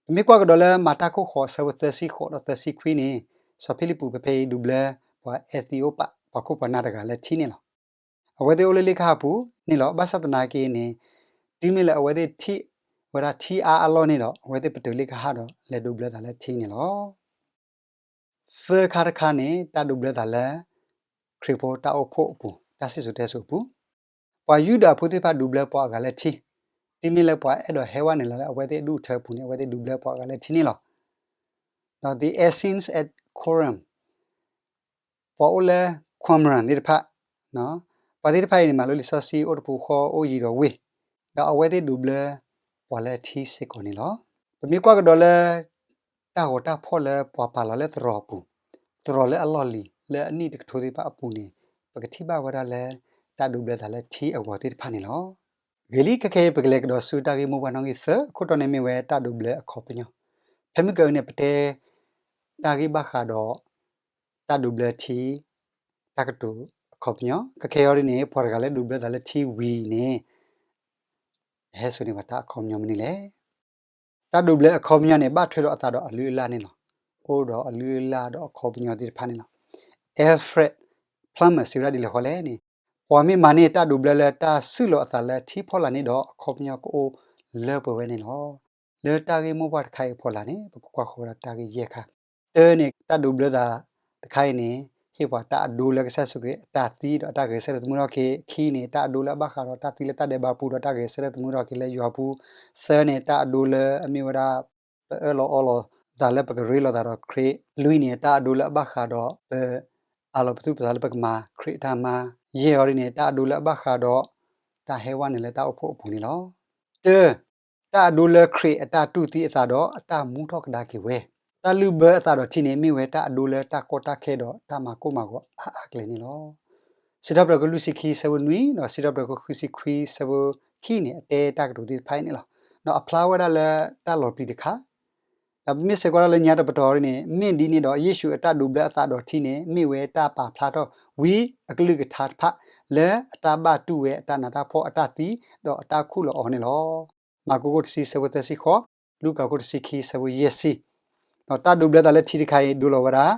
ပမ့ၢ်ကွၢ်ကဒီးလၢမၤတၢ်ခိၣ်ဃိးဆၢဖိသၢဆံဃိးဒီးသၢဆံခွံန့ၣ်, စီၤဖံလံးပူးဖဲဖဲအံၤဒိးဘျၢပှၤအဲသံးအိၣ်ပး ပှၤခိၣ်ပှၤနၢ်တဂၤလၢထံန့ၣ်လီၤ. အဝဲသ့ၣ်အိၣ်လၢလ့ၣ်ကဟၣ်ပူၤန့ၣ်လီၤ. ဘၣ်ဆၣ်သနာ်က့န့ၣ် တုၤမ့ၢ်လၢအဝဲသ့ၣ်ထံၣ်ဝဲဒၣ်ထံအါအလီၢ်န့ၣ်ဒီး အဝဲသ့ၣ်ပတုာ်လ့ၣ်ကဟၣ်ဒီးလဲၤဒိးဘျၢသးလၢထံန့ၣ်လီၤ. သၢခါတခါန့ၣ် တၢ်ဒိးဘျၢသးလၢ ခရံာ်ဖိတၢ်အိၣ်ဖှိၣ်အပူၤ တၢ်စံၣ်စိၤတဲစိၤအပူၤ, ပှၤယူဒၤဖိသ့ၣ်တဖၣ်ဒိးဘျၢပှၤအဂၤလၢထံ, တုၤမ့ၢ်လၢပှၤအဲၣ်ဒိးဟဲဝဲနုာ်လီၤလၢအဝဲသ့ၣ်အဒူၣ်အထၢပူၤန့ၣ် အဝဲသ့ၣ်ဒိးဘျၢပှၤအဂၤလၢထံန့ၣ်လီၤ. ဒီး the Essenes at Qumran ပှၤအိၣ်လၢ Qumran သ့ၣ်တဖၣ်, ပှၤသ့ၣ်တဖၣ်အံၤန့ၣ် မၤလိလံာ်စီဆှံအိၣ်တပူၤဃီအိၣ်ယံာ်ဒီးဝ့ၢ်, ဒီးအဝဲသ့ၣ်ဒိးဘျၢပှၤလၢထံစ့ၢ်ကီးန့ၣ်လီၤ. ပမ့ၢ်ကွၢ်ကဒီးလၢ တၢ်ဂီၤတၢ်ဖီၣ်လၢပှၤပာ်လီၤလၢသရိာ်အပူၤ, သရိာ်လၢအလီၢ်လံၤ လၢအနံၣ်တကထိသ့ၣ်တဖၣ်အပူၤန့ၣ် ပကထံၣ်ဘၣ်ဝဲဒၣ်လၢ တၢ်ဒိးဘျၢသးလၢထံအဂီၤသ့ၣ်တဖၣ်န့ၣ်လီၤ. ဂ့ၤလံ ခဲခဲအံၤ ပကလဲၤကဒီးဆူတၢ်ဂ့ၢ်မိၢ်ပှၢ်နီၣ်ဂံၢ်သၢ အခိၣ်တီန့ၣ်မ့ၢ်ဝဲတၢ်ဒိးဘျၢအခီပညီ. ဖဲမုၢ်ကနံၤအံၤန့ၣ် ပတဲ တၢ်ဂ့ၢ်ဘၣ်ဃးဒီး တၢ်ဒိးဘျၢထံ တၢ်ကတိၤအခီပညီ. ခဲခဲအံၤဒ်န့ၣ် ပှၤတဂၤလၢဒိးဘျၢသးလၢထံဝံၤန့ၣ် အဟဲစိာ်န့ၢ်ဘၣ်တၢ်အခီပညီမနုၤလဲၣ်. တၢ်ဒိးဘျၢအခီပညီန့ၣ် ဘၣ်ထွဲဒီးအသးဒီးအလုၢ်အလၢ်န့ၣ်လီၤ. အိၣ်ဒီးအလုၢ်အလၢ်ဒီးအခီပညီသ့ၣ်တဖၣ်န့ၣ်လီၤ. Alfred Plummer စံးဝဲဒၣ်ဒ်လဲၣ်ဃီလဲၣ်န့ၣ်, ပှၤမ့ၢ်မၤန့ၢ်တၢ်ဒိးဘျၢလၢတၢ်စုၣ်လီၤအသးလၢထံဖီလာ်န့ၣ်ဒီး အခီပညီကအိၣ်လၢပှဲၤဝဲန့ၣ်လီၤ. လၢတၢ်ဂ့ၢ်မိၢ်ပှၢ်တခါအံၤအဖီလာ်န့ၣ် ပကကွၢ်ဃီၤဝဲဒၣ်တၢ်ဂ့ၢ်ယဲၢ်ခါ. တၢန့ၣ် တၢ်ဒိးဘျၢသးတခါအံၤန့ၣ် ဟ့ၣ်ပှၤတၢ်အဒိလၢကစၢ်ယ့ၣ်ၡူးခရံာ်အတၢ်သံဒီးအတၢ်ဂဲၤဆၢထၢၣ်သမူထီၣ်က့ၤ, ခံန့ၣ် တၢ်အဒိလၢအဘၣ်ဃးဒီးတၢ်သံလၢတၢ်ဒဲးဘးပူၤဒီးတၢ်ဂဲၤဆၢထၢၣ်သမူထီၣ်က့ၤလၢယွၤပူၤ, သၢန့ၣ် တၢ်အဒိလၢအမ့ၢ်ဝဲဒၣ် ပအၢၣ်လီၤအီလီၤသးလၢပကရ့လိာ်သးဒီးခရံာ်, လွံၢ်န့ၣ် တၢ်အဒိလၢအဘၣ်ဃးဒီးပ အးလီၤပသူၣ်ပသးလၢပကမၤခရံာ်အတၢ်မၤ, ယဲၢ်အီၤဒ်န့ၣ် တၢ်အဒိလၢအဘၣ်ဃးဒီး တၢ်ဟဲဝဲနုာ်လၢတၢ်အိၣ်ဖှိၣ်အပူၤန့ၣ်လီၤ. တၢ, တၢ်အဒိလၢခရံာ်အတၢ်တူၢ်သံအသးဒီးအတၢ်မူထီၣ်ကဒါက့ၤဝဲ, တၢ်လုၢ်ဘၢအသးဒီးထံန့ၣ် မ့ၢ်ဝဲတၢ်အဒိလၢတၢ်ကီတၢ်ခဲဒီးတၢ်မၤကိၢ်မၤဂီၤအါအါကလဲာ်န့ၣ်လီၤ. စံးထီၣ်ပတြၢၤခိၣ်လွံၢ်ဆံခံဆၢဖိနွံ ဒီးစံးထီၣ်ပတြၢၤခိၣ်ဃုဆံခွံဆၢဖိခံန့ၣ် အတဲတၢ်ကတိၤသ့ၣ်တဖၣ်အံၤန့ၣ်လီၤ. ဒီးအဖျါဝဲဒၣ်လၢတၢ်လီၤပျံၤတခါ, ဒီးပမ့ၢ်စဲးကွၢ်ဒၣ်လၢညါတပတီၢ်န့ၣ် မ့ၢ်ဒ်န့ၣ်ဒီး ယ့ၣ်ၡူးအတၢ်ဒိးဘျၢအသးဒီးထံန့ၣ် မ့ၢ်ဝဲတၢ်ပာ်ဖျါထီၣ်ဝံအကလုၢ်ကထါတဖၣ် လၢအတၢ်ဘၣ်တူၢ်ဝဲအတၢ်နးတၢ်ဖှီၣ်အတၢ်သံ ဒီးအတၢ်ခူၣ်လီၤအီၤန့ၣ်လီၤ. မၢ်ကူးခိၣ်တဆံဆၢဖိသၢဆံဃိး, လူၤကၣ်ခိၣ်တဆံခံဆၢဖိယဲၢ်ဆံ, ဒီးတၢ်ဒိးဘျၢသးလၢထံတခါအံၤ ဒိလီၤဝဲဒၣ်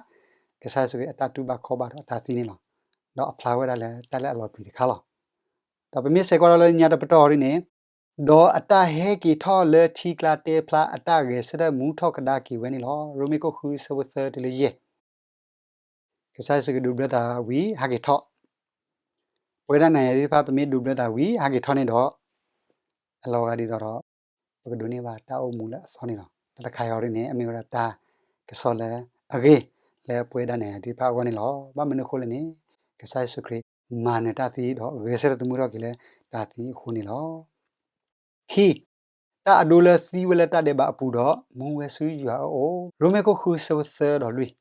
ကစၢ်ယ့ၣ်ၡူးခရံာ်အတၢ်တူၢ်ဘၣ်ခီၣ်ဘၣ်ဒီးအတၢ်သံန့ၣ်လီၤ. ဒီးအဖျါဝဲဒၣ်လၢတၢ်လၢအလီၤပျံၤတခါလီၤ. ဒီးပမ့ၢ်စဲးကွၢ်ဒၣ်လၢညါတပတီၢ်အံၤန့ၣ် ဒီးအတၢ်ဟဲက့ၤထီၣ်လၢထံကျါတဲဖျါအတၢ်ဂဲၤဆၢထၢၣ်မူထီၣ်ကဒါက့ၤဝဲန့ၣ်လီၤ. ရိမ့ၤခိၣ်ဃုဆၢဖိသၢတုၤလၢယဲၢ် ကစၢ်ယ့ၣ်ၡူးခရံာ်ဒိးဘျၢသးဝံၤဟးက့ၤထီၣ်, ပဝဲဒၣ်နၤယၤသ့ၣ်တဖၣ် ပမ့ၢ်ဒိးဘျၢသးဝံၤဟးက့ၤထီၣ်န့ၣ်ဒီး အလီၤဂာ်ဒ်သိးဒီး ပကဒိးန့ၢ်ဘၣ်တၢ်အိၣ်မူလၢအသီန့ၣ်လီၤ. တၢ်တခါအံၤဒ်န့ၣ် အမ့ၢ်ဝဲဒၣ်တၢ်ကစီၣ်လၢအဂ့ၤ လၢပဝဲဒၣ်နၤယၤသ့ၣ်တဖၣ်အဂီၢ်န့ၣ်လီၤ. ဘၣ်မနုၤအဃိလဲၣ်န့ၣ် ကစၢ်ယ့ၣ်ၡူးခရံာ်မၤနၢၤတၢ်သံဒီးဂဲၤဆၢထၢၣ်သမူထီၣ်က့ၤလၢတၢ်သံအဃိန့ၣ်လီၤ. ခံ, တၢ်အဒိလၢသံဝဲလၢတၢ်ဒဲးဘးအပူၤဒီး မူဝဲဆူယွၤအအိၣ်, ရိမ့ၤခိၣ်ဃုဆၢဖိသၢဒီးလွံၢ်,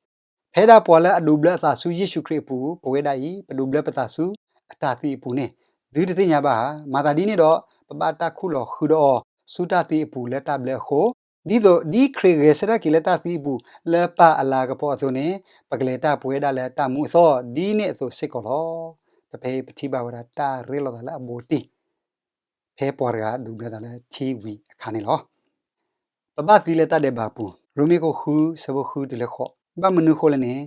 ဖဲဒၣ်ပှၤလၢအဒိးဘျၢအသးဆူယ့ၣ်ၡူးခရံာ်အပူၤ ပဝဲဒၣ်အံၤ ပဒိးဘျၢပသးဆူအတၢ်သံအပူၤန့ၣ် သုတသ့ၣ်ညါဘၣ်ဧါ. မၤသးဒ်န့ၣ်ဒီး ပဘၣ်တၢ်ခူၣ်လီၤဃုာ်ဒီးအီၤဆူတၢ်သံအပူၤလၢတၢ်ဘျၢအဃိ, ဒ်သိးဒ်ခရံာ်ဂဲၤဆၢထၢၣ်က့ၤလၢတၢ်သံအပူၤ လၢပၢ်အလၤကပီၤအသိးန့ၣ် ပကလဲၤတၢ်ပဝဲဒၣ်လၢတၢ်မူအသီ ဒ်န့ၣ်အသိးစ့ၢ်ကီးလီၤ. ဒီးဖဲအံၤပထံၣ်ဘၣ်ဝဲဒၣ်တၢ်ရ့လိာ်သးလၢအဘူးအတံၢ် ဖဲပှၤတဂၤဒိးဘျၢသးလၢထံဝံၤအခါန့ၣ်လီၤ. ပဘၣ်သံလၢတၢ်ဒဲးဘးအပူၤ, ရိမ့ၤခိၣ်ဃုဆၢဖိဃုတုၤလၢဃိး, ဘၣ်မနုၤအဃိလဲၣ်န့ၣ်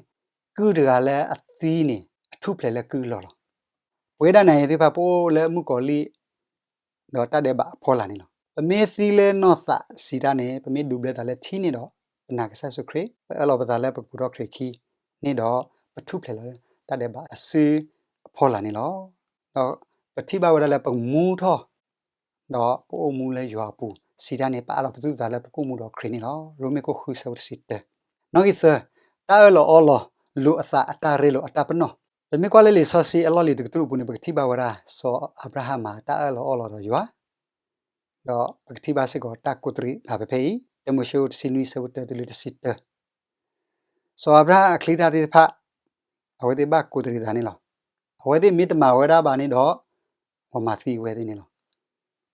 ကုၢ်တဂၤလၢအသံန့ၣ် အထူၣ်ဖျဲးလၢကုၢ်အလီၢ်လီၤ. ပဝဲဒၣ်နၤယၤသ့ၣ်တဖၣ် ပအိၣ်လၢမုၣ်ကီၤလံၢ် ဒီးတၢ်ဒဲးဘးအဖီလာ်န့ၣ်လီၤ. ပမ့ၢ်သံလၢနီၢ်သးစံးတၢ်န့ၣ် ပမ့ၢ်ဒိးဘျၢသးလၢထံန့ၣ်ဒီး ပနာ်ကစၢ်ယ့ၣ်ၡူးခရံာ်, ပအၢၣ်လီၤပသးလၢပကပူၤထီၣ်ခရံာ်ခံန့ၣ်ဒီး ပထူၣ်ဖျဲးလီၤလၢတၢ်ဒဲးဘးအစုအဖီလာ်န့ၣ်လီၤ. ဒီးပထံၣ်ဘၣ်ဝဲဒၣ်လၢပမူထီၣ် ဒီးပအိၣ်မူလၢယွၤအပူၤ စံးတၢ်န့ၣ် ပအၢၣ်လီၤပသူၣ်ပသးလၢပကအိၣ်မူဒီးခရံာ်န့ၣ်လီၤ. ရိမ့ၤခိၣ်ဃုဆၢဖိတဆံတၢ, နီၣ်ဂံၢ်သၢ, တၢ်အၢၣ်လီၤအီလီၤလိာ်အသးအတၢ်ရ့လိာ်အတၢ်ပနီၣ်. ပမ့ၢ်ကွၢ်လၢလံာ်စီဆှံအလီၢ်လံၤတကတြူၢ်အပူၤန့ၣ် ပကထံၣ်ဘၣ်ဝဲဒၣ် စီၤအၤဘြၤဟၣ်မၤတၢ်အၢၣ်လီၤအီလီၤဒီးယွၤ ဒီးပကထံၣ်ဘၣ်စ့ၢ်ကီးတၢ်ကိးတရံးသးဖဲဖဲအံၤ တၢမိၤၡ့တဆံနွံဆၢဖိတၢတုၤလၢတဆံတၢ, စီၤအၤဘြၤဟၣ်အချံတၢ်သ့ၣ်တဖၣ် အဝဲသ့ၣ်ဘၣ်ကိးတရံးသးန့ၣ်လီၤ. အဝဲသ့ၣ်မ့ၢ်တမၤဝဲဒၣ်ဘၣ်န့ၣ်ဒီး ပှၤမၤသံအဝဲသ့ၣ်န့ၣ်လီၤ.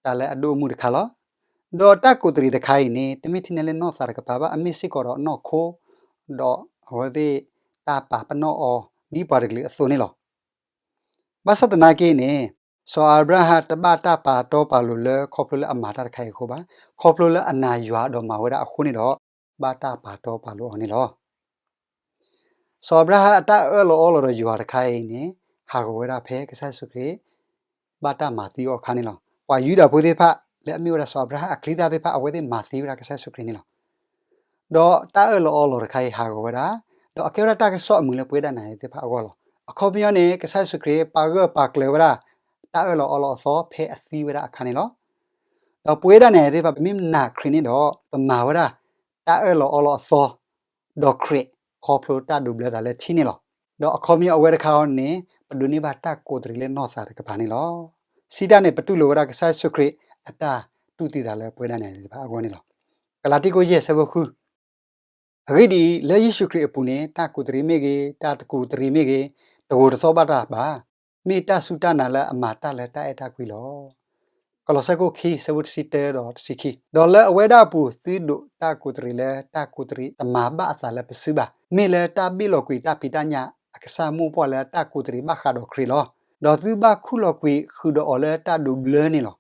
တၢ်လၢအဒိၣ်အမုၢ်တခါလီၤ. ဒီးတၢ်ကိးတရံးတခါအံၤန့ၣ် တမ့ၢ်ထဲန့ၣ်လၢနီၢ်သးတကပၤဘၣ်, အမ့ၢ်စ့ၢ်ကီးဒီးနီၢ်ခိ ဒီးအဝဲသ့ၣ်တၢ်ပာ်ပနီၣ်အီၤဒ်ပှၤတကလုာ်အသိးန့ၣ်လီၤ. ဘၣ်ဆၣ်သနာ်က့န့ၣ် စီၤအၤဘြၤဟၣ်တဘၣ်တၢ်ပာ်တီပာ်လိၤလၢခီဖျိလၢအမၤတၢ်တခါအံၤအဃိဘၣ်, ခီဖျိလၢအနာ်ယွၤဒီးမၤဝဲဒၣ်အဃိန့ၣ်ဒီး ဘၣ်တၢ်ပာ်တီပာ်လိၤအီၤန့ၣ်လီၤ. စီၤအၤဘြၤဟၣ်အတၢ်အၢၣ်လီၤအီလီၤဒီးယွၤတခါအံၤန့ၣ် ဟးဂီၤဝဲဒၣ်ဖဲကစၢ်ယ့ၣ်ၡူးခရံာ် ဘၣ်တၢ်မၤသံအီၤအခါန့ၣ်လီၤ. ပှၤယူဒၤဖိသ့ၣ်တဖၣ် လၢအမ့ၢ်ဝဲဒၣ်စီၤအၤဘြၤဟၣ်အချံတၢ်သ့ၣ်တဖၣ် အဝဲသ့ၣ်မၤသံဝဲဒၣ်ကစၢ်ယ့ၣ်ၡူးခရံာ်န့ၣ်လီၤ. ဒီးတၢ်အၢၣ်လီၤအီလီၤတခါအံၤဟးဂီၤဝဲဒၣ်, ဒီးအကဲဝဲဒၣ်တၢ်ကစီၣ်အမုာ်လၢပဝဲဒၣ်နၤယၤသ့ၣ်တဖၣ်အဂီၢ်လီၤ. အခီပညီန့ၣ် ကစၢ်ယ့ၣ်ၡူးခရံာ် ပာ်ဂၢၢ်ပာ်ကျၢၤဝဲဒၣ် တၢ်အၢၣ်လီၤအီလီၤအသီဖဲအသံဝဲဒၣ်အခါန့ၣ်လီၤ. ဒီးပဝဲဒၣ်နၤယၤသ့ၣ်တဖၣ် ပမ့ၢ်နာ်ခရံာ်န့ၣ်ဒီး ပမၤဝဲဒၣ် တၢ်အၢၣ်လီၤအီလီၤအသီ ဒီးခရံာ် ခီဖျိတၢ်ဒိးဘျၢသးလၢထံန့ၣ်လီၤ. ဒီးအခီပညီအဝဲတခါအံၤန့ၣ် ပဒိးန့ၢ်ဘၣ်တၢ်ကိးတရံးလၢနီၢ်သးတကပၤန့ၣ်လီၤ. စံးတၢ်န့ၣ် ပတူၢ်လိာ်ဝဲဒၣ်ကစၢ်ယ့ၣ်ၡူးခရံာ်အတၢ်တူၢ်သံသးလၢပဝဲဒၣ်နၤယၤသ့ၣ်တဖၣ်အဂီၢ်န့ၣ်လီၤ. ကလၤတံ ခိၣ်ယဲၢ်ဆၢဖိဃု အဂ့ၢ်ဒ်အံၤ, လၢယ့ၣ်ၡူးခရံာ်အပူၤန့ၣ် တၢ်ကိးတရံးမ့ၢ်ဂ့ၤ, တၢ်တကိးတရံးမ့ၢ်ဂ့ၤ, တဂိာ်တသီၣ်ဘၣ်တၢ်ဘၣ်. မ့ၢ်တၢ်စူၢ်တၢ်နာ်လၢအမၤတၢ်လၢတၢ်အဲၣ်တၢ်ကွံလီၤ. ကလီးစဲ ခိၣ်ခံ ဆၢဖိတဆံတၢဒီးတဆံခံ, ဒီးလၢအဝဲဒၣ်အပူၤ သုဒိးတၢ်ကိးတရံးလၢတၢ်ကိးတရံးတမၤဘၣ်အသးလၢပစုဘၣ်. မ့ၢ်လၢတၢ်ဘ့ၣ်လီၤကွံာ်တၢ်ဖံးတၢ်ညၣ်အကစၢ်မိၢ်ပှၢ်လၢတၢ်ကိးတရံးဘၣ်ဃးဒီးခရံာ်လီၤ. ဒီးသုဘၣ်ခူၣ်လီၤကွံာ်ဃုာ်ဒီးအီၤလၢတၢ်ဒိးဘျၢန့ၣ်လီၤ.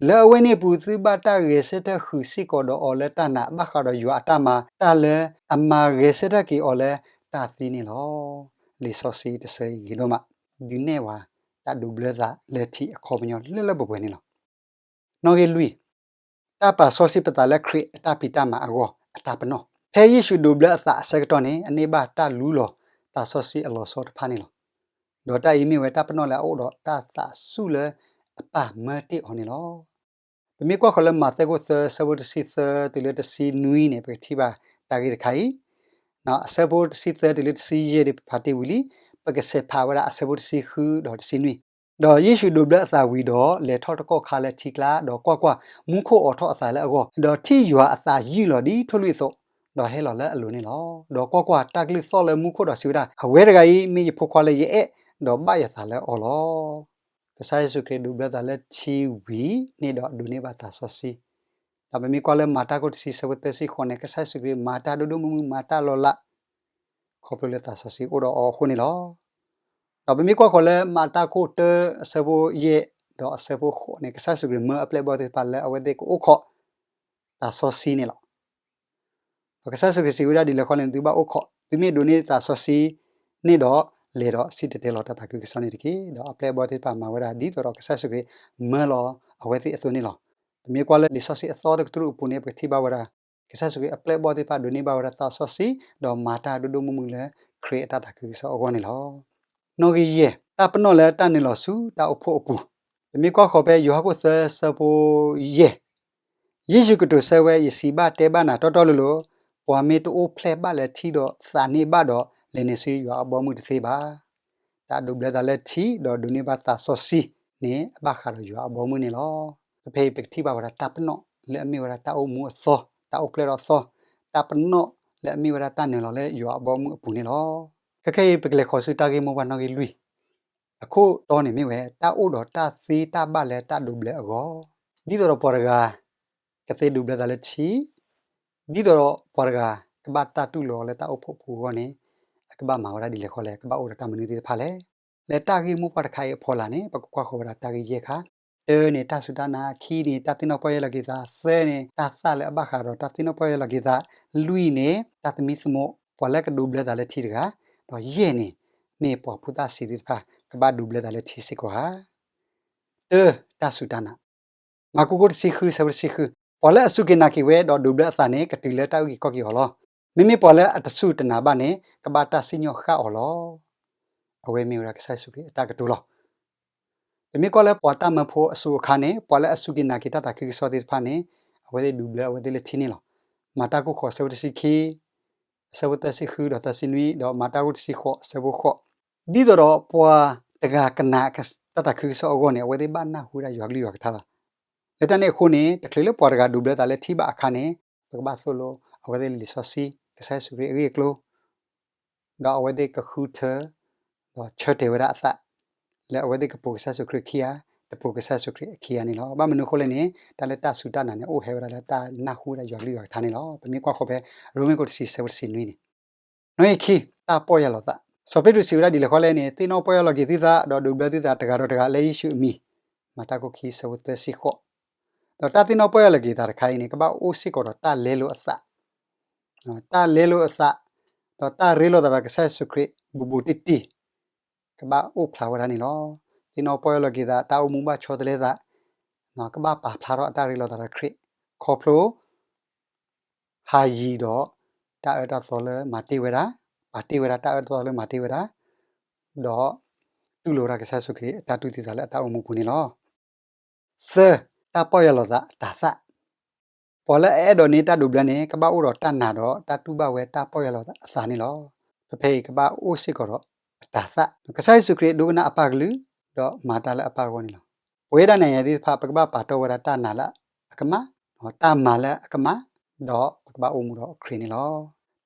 လၢအဝဲန့ၣ်အပူၤ သုဘၣ်တၢ်ဂဲၤဆၢထၢၣ်ဃုာ်စ့ၢ်ကီးဒီးအီၤလၢတၢ်နာ်ဘၣ်ဃးဒီးယွၤအတၢ်မၤ, တၢ်လၢအမၤဂဲၤဆၢထၢၣ်က့ၤအီၤလၢတၢ်သံန့ၣ်လီၤ. လံာ်စီဆှံတဆၢအံၤဂ့ၤဒိၣ်မး, ဒုးနဲၣ်ဝဲတၢ်ဒိးဘျၢသးလၢထံအခီပညီလၢလၢပှဲၤပှဲၤန့ၣ်လီၤ. နီၣ်ဂံၢ်လွံၢ်, တၢ်ပာ်စီဆှံပသးလၢခရံာ်အတၢ်ဖံးတၢ်မၤအဂီၢ်အတၢ်ပနီၣ်. ဖဲယ့ၣ်ၡူးဒိးဘျၢအသးအဆၢကတီၢ်န့ၣ် အန့ၢ်ဘၣ်တၢ်လူလီၤ သးစီဆှံအလီၤဆီတဖၣ်န့ၣ်လီၤ. ဒီးတၢ်အံၤမ့ၢ်ဝဲတၢ်ပနီၣ်လၢအအိၣ်ဒီးတၢ်သးစူၤလၢအပၢ်မၢတ့ၢ်အီၤန့ၣ်လီၤ. ပမ့ၢ်ကွၢ်ဃီၤလၢမးသဲခိၣ်သၢ အဆၢဖိတဆံသၢတုၤလၢတဆံနွံန့ၣ် ပကထံၣ်ဘၣ်တၢ်ဂ့ၢ်တခါအံၤ, အဆၢဖိတဆံသၢတုၤလၢတဆံယဲၢ်ဒီးပဖးတ့ၢ်ဝံၤလံ, ပကဆဲးဖးဝဲဒၣ်အဆၢဖိတဆံဃုဒီးတဆံနွံ, ဒီးယ့ၣ်ၡူးဒိးဘျၢအသးဝံၤဒီး လဲၤထီၣ်တကီၢ်ခါလၢထံကျါ, ဒီးကွၢ်ကွၢ်, မူခိၣ်အိးထီၣ်အသးလၢအဂီၢ်, ဒီးထံၣ်ယွၤအသးယုၢ်လီၤဒ်ထိၣ်လွံၣ်အသိး, ဒီးဟဲလီၤလၢအလိၤန့ၣ်လီၤ. ဒီးကွၢ်ကွၢ်, တၢ်ကလုၢ်သီၣ်လၢမူခိၣ်ဒီးစံးဝဲဒၣ်, အဝဲတဂၤအံၤမ့ၢ်ယဖိခွါလၢယအဲၣ်, ဒီးဘၣ်ယသးလၢအီၤလီၤ. ကစၢ်ယ့ၣ်ၡူးခရံာ်ဒိးဘျၢသးလၢထံဝံၤန့ၣ်ဒီးဒိးန့ၢ်ဘၣ်သးစီဆှံ, ဒီးပမ့ၢ်ကွၢ်လၢမၤတၢ်ခိၣ်တဆံ အဆၢဖိသၢဆံဃိးန့ၣ် ကစၢ်ယ့ၣ်ၡူးခရံာ်မၤတၢ်ဒိၣ်ဒိၣ်မုၢ်မုၢ် မၤတၢ်လီၤလး, ခီဖျိလၢသးစီဆှံအိၣ်ဒီးအီၤအဃိန့ၣ်လီၤ. ဒီးပမ့ၢ်ကွၢ်ဃီၤလၢမၤတၢ်ခိၣ်တၢ အဆၢဖိယဲၢ် ဒီးအဆၢဖိဃိးန့ၣ် ကစၢ်ယ့ၣ်ၡူးခရံာ်မၢအပျဲၢ်အဘီၣ်သ့ၣ်တဖၣ်လၢအဝဲသ့ၣ်ကအိၣ်ခိး သးစီဆှံန့ၣ်လီၤ. ဒီးကစၢ်ယ့ၣ်ၡူးခရံာ်စံးဝဲဒၣ်ဒ်လဲၣ်ဃီလဲၣ်န့ၣ် သုဘၣ်အိၣ်ခိး, သုမ့ၢ်ဒိးန့ၢ်သးစီဆှံန့ၣ်ဒီး လဲၤဒီးစံၣ်တဲၤတဲလီၤတၢ်သးခုကစီၣ်န့ၣ်တက့ၢ်. ဒီးအပျဲၢ်အဘီၣ်သ့ၣ်တဖၣ်မၤဝဲဒၣ်ဒ်သိးဒီးကစၢ်ယ့ၣ်ၡူးခရံာ်မၢလီၤအဝဲသ့ၣ်အသိးန့ၣ်လီၤ. ပမ့ၢ်ကွၢ်လၢလံာ်စီဆှံအသီတကတြူၢ်အပူၤန့ၣ် ပကထံၣ်ဘၣ်ဝဲဒၣ် ကစၢ်ယ့ၣ်ၡူးခရံာ်အပျဲၢ်အဘီၣ်သ့ၣ်တဖၣ်ဒိးန့ၢ်ဘၣ်ဝဲဒၣ်သးစီဆှံ, ဒီးမၤတၢ်ဒိၣ်ဒိၣ်မုၢ်မုၢ်လၢခရံာ်အတၢ်သးခုကစီၣ်အဂီၢ်န့ၣ်လီၤ. နီၣ်ဂံၢ်ယဲၢ်, တၢ်ပနီၣ်လၢတၢ်နုာ်လီၤဆူတၢ်အိၣ်ဖှိၣ်အပူၤ. ပမ့ၢ်ကွၢ်ဃီၤဖဲယိၤဟၣ်ခိၣ်သၢဆၢဖိယဲၢ်, ယ့ၣ်ၡူးကတိၤဆၢဝဲ ယစံးဘၣ်တဲဘၣ်နၤတီတီလိၤလိၤ, ပှၤမ့ၢ်တအိၣ်ဖျဲၣ်ဘၣ်လၢထံဒီးသးန့ၢ်ဘၣ်ဒီး လဲၤနုာ်ဆူယွၤအဘီအမုၢ်တသ့ဘၣ်. တၢ်ဒိးဘျၢသးလၢထံဒီးဒိးန့ၢ်ဘၣ်သးစီဆှံန့ၣ် အဘၣ်ဃးဒီးယွၤအဘီအမုၢ်န့ၣ်လီၤ. ဖဲဖဲအံၤပကထံၣ်ဘၣ်ဝဲဒၣ်တၢ်ပနီၣ် လၢအမ့ၢ်ဝဲဒၣ်တၢ်အိၣ်မူအသီ, တၢ်အိၣ်ဖျဲၣ်ထီၣ်အသီ, တၢ်ပနီၣ်လၢအမ့ၢ်ဝဲဒၣ်တၢ်နုာ်လီၤလၢယွၤအဘီအမုၢ်အပူၤန့ၣ်လီၤ. ခဲခဲအံၤ ပကလဲၤဃီၤဆူတၢ်ဂ့ၢ်မိၢ်ပှၢ်နီၣ်ဂံၢ်လွံၢ်, အခိၣ်တီန့ၣ်မ့ၢ်ဝဲ တၢ်အိၣ်ဒီးတၢ်သ့တၢ်ဘၣ်လၢတၢ်ဒိးဘျၢအဂီၢ်, ဒ်သိးဒီးပှၤတဂၤ ကသ့ဒိးဘျၢသးလၢထံ, ဒ်သိးဒီးပှၤတဂၤ ကဘၣ်တၢ်တူၢ်လိာ်အီၤလၢတၢ်အိၣ်ဖှိၣ်ပူၤအဂီၢ်န့ၣ် အကဘၣ်မၤဝဲဒၣ်ဒ်လဲၣ်ဃီလဲၣ်, ကဘၣ်အိၣ်ဒီးတၢ်မနုၤသ့ၣ်တဖၣ်လဲၣ်. လၢတၢ်ဂ့ၢ်မိၢ်ပှၢ်တခါအံၤအဖီလာ်န့ၣ် ပကကွၢ်ဃီၤဝဲဒၣ်တၢ်ဂ့ၢ်ယဲၢ်ခါ, တၢန့ၣ် တၢ်စူၢ်တၢ်နာ်, ခံန့ၣ် တၢ်သ့ၣ်နီၣ်ပီၢ်ယၢ်လီၤက့ၤသး, သၢန့ၣ် တၢ်သၣ်လၢအဘၣ်ဃးဒီးတၢ်သ့ၣ်နီၣ်ပီၢ်ယၢ်လီၤက့ၤသး, လွံၢ်န့ၣ် တၢ်သမံသမိး, ပှၤလၢကဒိးဘျၢသးလၢထံတဂၤ, ဒီးယဲၢ်န့ၣ် မ့ၢ်ပှၤဖိသၣ်ဆံးသ့ၣ်တဖၣ် ကဘၣ်ဒိးဘျၢသးလၢထံစ့ၢ်ကီးဧါ. တၢ, တၢ်စူၢ်တၢ်နာ်. မၢ်ကူးခိၣ်တဆံဃု ဆၢဖိတဆံဃု, ပှၤလၢအစူၢ်က့ၤနာ်က့ၤဝဲဒီးဒိးဘျၢအသးန့ၣ် ကတုၤလၢတၢ်အုၣ်က့ၤခီၣ်က့ၤအီၤလီၤ. မ့မ့ၢ်ပှၤလၢအတစူၢ်တနာ်ဘၣ်န့ၣ် ကဘၣ်တၢ်စံၣ်ညီၣ်ဃၣ်အီၤလီၤ. အဝဲမ့ၢ်ဝဲဒၣ်ကစၢ်ယ့ၣ်ၡူးခရံာ်အတၢ်ကတိၤလီၤ. ပမ့ၢ်ကွၢ်လၢပှၤတၢ်မၢဖိအစိၤအခါန့ၣ် ပှၤလၢအစူၢ်က့ၤနာ်က့ၤတၢ်သးခုကစီၣ်သ့ၣ်တဖၣ်န့ၣ် အဝဲသ့ၣ်ဒိးဘျၢအဝဲသ့ၣ်လၢထံန့ၣ်လီၤ. မၤတၢ်ခိၣ်ဃိး ဆၢဖိတဆံခံ, အဆၢဖိသၢဆံဃုဒီးသၢဆံနွံ, ဒီးမၤတၢ်ခိၣ်တဆံဃိး အဆၢဖိဃိး, ဒ်သိးဒီးပှၤတဂၤကနာ်တၢ်သးခုကစီၣ်အဂီၢ်န့ၣ် အဝဲသ့ၣ်ဘၣ်နၢ်ဟူဝဲဒၣ်ယွၤကလုၢ်ယွၤကထါလီၤ. လၢတၢ်န့ၣ်အဃိန့ၣ် တချုးလၢပှၤတဂၤဒိးဘျၢသးလၢထံဘၣ်အခါန့ၣ် ပကဘၣ်သိၣ်လိအဝဲသ့ၣ်လံာ်စီဆှံ, ကစၢ်ယ့ၣ်ၡူးခရံာ်အဂ့ၢ်အကျိၤ ဒီးအဝဲသ့ၣ်ကဃုထၢ ဒီးဆၢတဲာ်ဝဲဒၣ်အသး လၢအဝဲသ့ၣ်ကပိာ်ကစၢ်ယ့ၣ်ၡူးခရံာ်ခံဂၤ, တပိာ်ကစၢ်ယ့ၣ်ၡူးခရံာ်အခံဂၤန့ၣ်လီၤ. ဘၣ်မနုၤအဃိလဲၣ်န့ၣ် တၢ်လၢတၢ်စူၢ်တၢ်နာ်န့ၣ် အိၣ်ဟဲဝဲဒၣ်လၢတၢ်နၢ်ဟူဝဲဒၣ်ယွၤကလုၢ်ယွၤကထါန့ၣ်လီၤ. ပမ့ၢ်ကွၢ်ဃီဖဲ ရိမ့ၤခိၣ်တဆံ ဆၢဖိတဆံနွံန့ၣ်, နီၣ်ဂံၢ်ခံ, တၢ်ပီၢ်ယၢ်လီၤသး. စီၤပ့းတရူးစံးဝဲဒၣ်ဒ်လဲၣ်ဃီလဲၣ်န့ၣ် သ့ၣ်နီၣ်ပီၢ်ယၢ်လီၤက့ၤသုသး ဒီးဒိးဘျၢသုသးတဂၤဒီးတဂၤလၢယ့ၣ်ၡူးအမံၤ, မၤတၢ်ခိၣ်ခံ ဆၢဖိသၢဆံဃိး, ဒီးတၢ်သ့ၣ်နီၣ်ပီၢ်ယၢ်လီၤက့ၤသးတခါအံၤန့ၣ် ကဘၣ်အိၣ်စ့ၢ်ကီးဒီးတၢ်လဲလိာ်အသး တၢ်လဲလိာ်အသး, ဒီးတၢ်ရ့လိာ်သးဒီးကစၢ်ယ့ၣ်ၡူးခရံာ် ဘူးဘူးတံၢ်တံၢ် ကဘၣ်အိၣ်ဖျါဝဲဒၣ်န့ၣ်လီၤ. သ့ၣ်နီၣ်ပီၢ်ယၢ်လီၤက့ၤသး တၢ်အိၣ်မူဘၣ်ဆီတလဲသး, ကဘၣ်ပာ်ဖျါထီၣ်အတၢ်ရ့လိာ်သးဒီးခရံာ်, ခီဖျိ ဟးယံၤဒီး တၢ်အၢတၢ်သီလၢမၤတ့ၢ်ဝဲဒၣ်, ပာ်တ့ၢ်ဝဲဒၣ် တၢ်အၢတၢ်သီလၢမၤတ့ၢ်ဝဲဒၣ်, ဒီး တူၢ်လိာ်ဝဲဒၣ်ကစၢ်ယ့ၣ်ၡူးခရံာ်အတၢ်တူၢ်သံသးလၢအတၢ်အိၣ်မူပူၤန့ၣ်လီၤ. သၢ, တၢ်ပီၢ်ယၢ်လီၤသးအတၤသၣ်. ပှၤလၢအအဲၣ်ဒိးန့ၢ်တၢ်ဒိးဘျၢန့ၣ် ကဘၣ်အိၣ်ဒီးတၢ်နာ်ဒီးတၢ်တူၢ်ဘၣ်ဝဲတၢ်ပီၢ်ယၢ်လီၤသးအသးန့ၣ်လီၤ. ဖဲဖဲအံၤကဘၣ်အိၣ်စ့ၢ်ကီးဒီးအတၤသၣ်. ကစၢ်ယ့ၣ်ၡူးခရံာ်ဒိကနၣ်အပၢ်ကလုၢ်, ဒီးမၤတၢ်လၢအပၢ်အဂီၢ်န့ၣ်လီၤ. ပဝဲဒၣ်နၤယၤသ့ၣ်တဖၣ် ပကဘၣ်ပာ်တီၢ်ဝဲဒၣ်တၢ်နာ်လၢအကမၣ်, တၢ်မၤလၢအကမၣ်, ဒီးပကဘၣ်အိၣ်မူဒီးခရံာ်န့ၣ်လီၤ.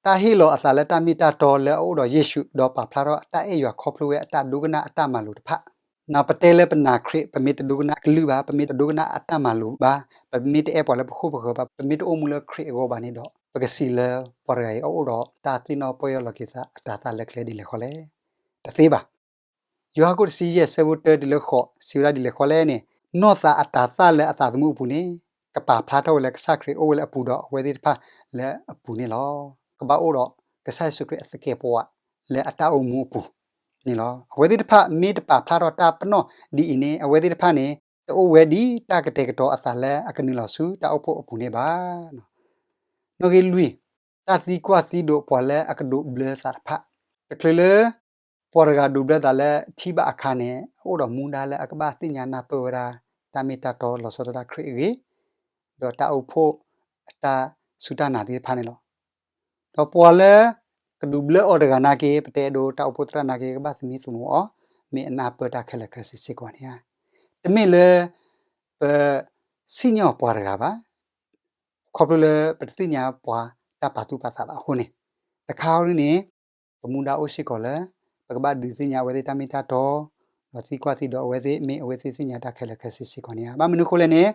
တၢ်ဟ့ၣ်လီၤအသးလၢတၢ်မ့ၢ်တၢ်တီလၢအအိၣ်ဒီးယ့ၣ်ၡူး, ဒီးပာ်ဖျါထီၣ်အတၢ်အဲၣ်ယွၤခီဖျိဝဲအတၢ်ဒိကနၣ်အတၢ်မၤလိာ်တဖၣ်. နပတဲလၢပနာ်ခရံာ် ပမ့ၢ်တဒိကနၣ်အကလုၢ်ဘၣ်, ပမ့ၢ်တဒိကနၣ်အတၢ်မၤလိာ်ဘၣ်, ပမ့ၢ်တအဲၣ်ပှၤလၢပခိၣ်ပဃၢၤဘၣ်, ပမ့ၢ်တအိၣ်မူလၢခရံာ်အဂီၢ်ဘၣ်န့ၣ်ဒီး ပကစံးလၢပှၤတဂၤအံၤအအိၣ်ဒီးတၢ်သ့ၣ်နီၣ်ပီၢ်ယၢ်လီၤက့ၤသးအတၤသၣ်လၢကျဲဒ်လဲၣ်ဃီလဲၣ်. တသ့ဘၣ်. ယိၤဟၣ်ခိၣ်တဆံယဲၢ် ဆၢဖိတၢတုၤလၢဃိး စံးဝဲဒၣ်ဒ်လဲၣ်ဃီလဲၣ်န့ၣ်, နီၢ်သးအတၤသၣ်လၢအသးသမူအပူၤန့ၣ် ကပာ်ဖျါထီၣ်ဝဲလၢကစၢ်ခရံာ်အိၣ်ဝဲလၢအပူၤဒီးအဝဲသ့ၣ်တဖၣ်လၢအပူၤန့ၣ်လီၤ. ကဘၣ်အိၣ်ဒီးကစၢ်ယ့ၣ်ၡူးခရံာ်အသကဲာ်ပဝးလၢအတၢ်အိၣ်မူအပူၤန့ၣ်လီၤ. အဝဲသ့ၣ်တဖၣ်မ့ၢ်တပာ်ဖျါထီၣ်တၢ်ပနီၣ်ဒ်အံၤန့ၣ် အဝဲသ့ၣ်တဖၣ်န့ၣ် တအိၣ်ဝဲဒ်တၢ်ကတဲာ်ကတီၤအသးလၢအကနုာ်လီၤဆူတၢ်အိၣ်ဖှိၣ်အပူၤန့ၣ်ဘၣ်. နီၣ်ဂံၢ်လွံၢ်, တၢ်သံကွၢ်သံဒိးပှၤလၢအကဒိးဘျၢသးတဖၣ်. တချုးလၢ ပှၤတဂၤဒိးဘျၢသးလၢထံဘၣ်အခါန့ၣ် အအိၣ်ဒီးမူဒါလၢအကဘၣ်သ့ၣ်ညါနၢ်ပၢၢ်ဝဲဒၣ် တၢ်မ့ၢ်တၢ်တီလီၤဆီဒၣ်တၢ်ခရံာ်အဂ့ၢ်, ဒီးတၢ်အိၣ်ဖှိၣ်အတၢ်စူၢ်တၢ်နာ်သ့ၣ်တဖၣ်န့ၣ်လီၤ. ဒီးပှၤလၢ ကဒိးဘျၢအီၤတဂၤနာ်က့ ပတဲအဒိ တၢ်အိၣ်ဖှိၣ်သရၣ်နာ်က့ ကဘၣ်သမံသမိးအီၤ မ့ၢ်အနၢ်ပၢၢ်တၢ်ခဲလၢာ်ခဲဆ့စ့ၢ်ကီးန့ၣ်ဧါ. တမ့ၢ်လၢ ပ စံၣ်ညီၣ်ပှၤတဂၤဘၣ်. ခီဖျိလၢပတသ့ၣ်ညါပှၤတၢ်ပာ်သူၣ်ပာ်သးဘၣ်အဃိန့ၣ်, တခါအံၤန့ၣ် ပမူဒါအိၣ်စ့ၢ်ကီးလၢ ပကဘၣ်ဒုးသ့ၣ်ညါအဝဲသ့ၣ်တၢ်မ့ၢ်တၢ်တီ, ဒီးသံကွၢ်သံဒီးအဝဲသ့ၣ် မ့ၢ်အဝဲသ့ၣ်သ့ၣ်ညါတၢ်ခဲလၢာ်ခဲဆ့စ့ၢ်ကီးန့ၣ်ဧါ. ဘၣ်မနုၤအဃိလဲၣ်န့ၣ်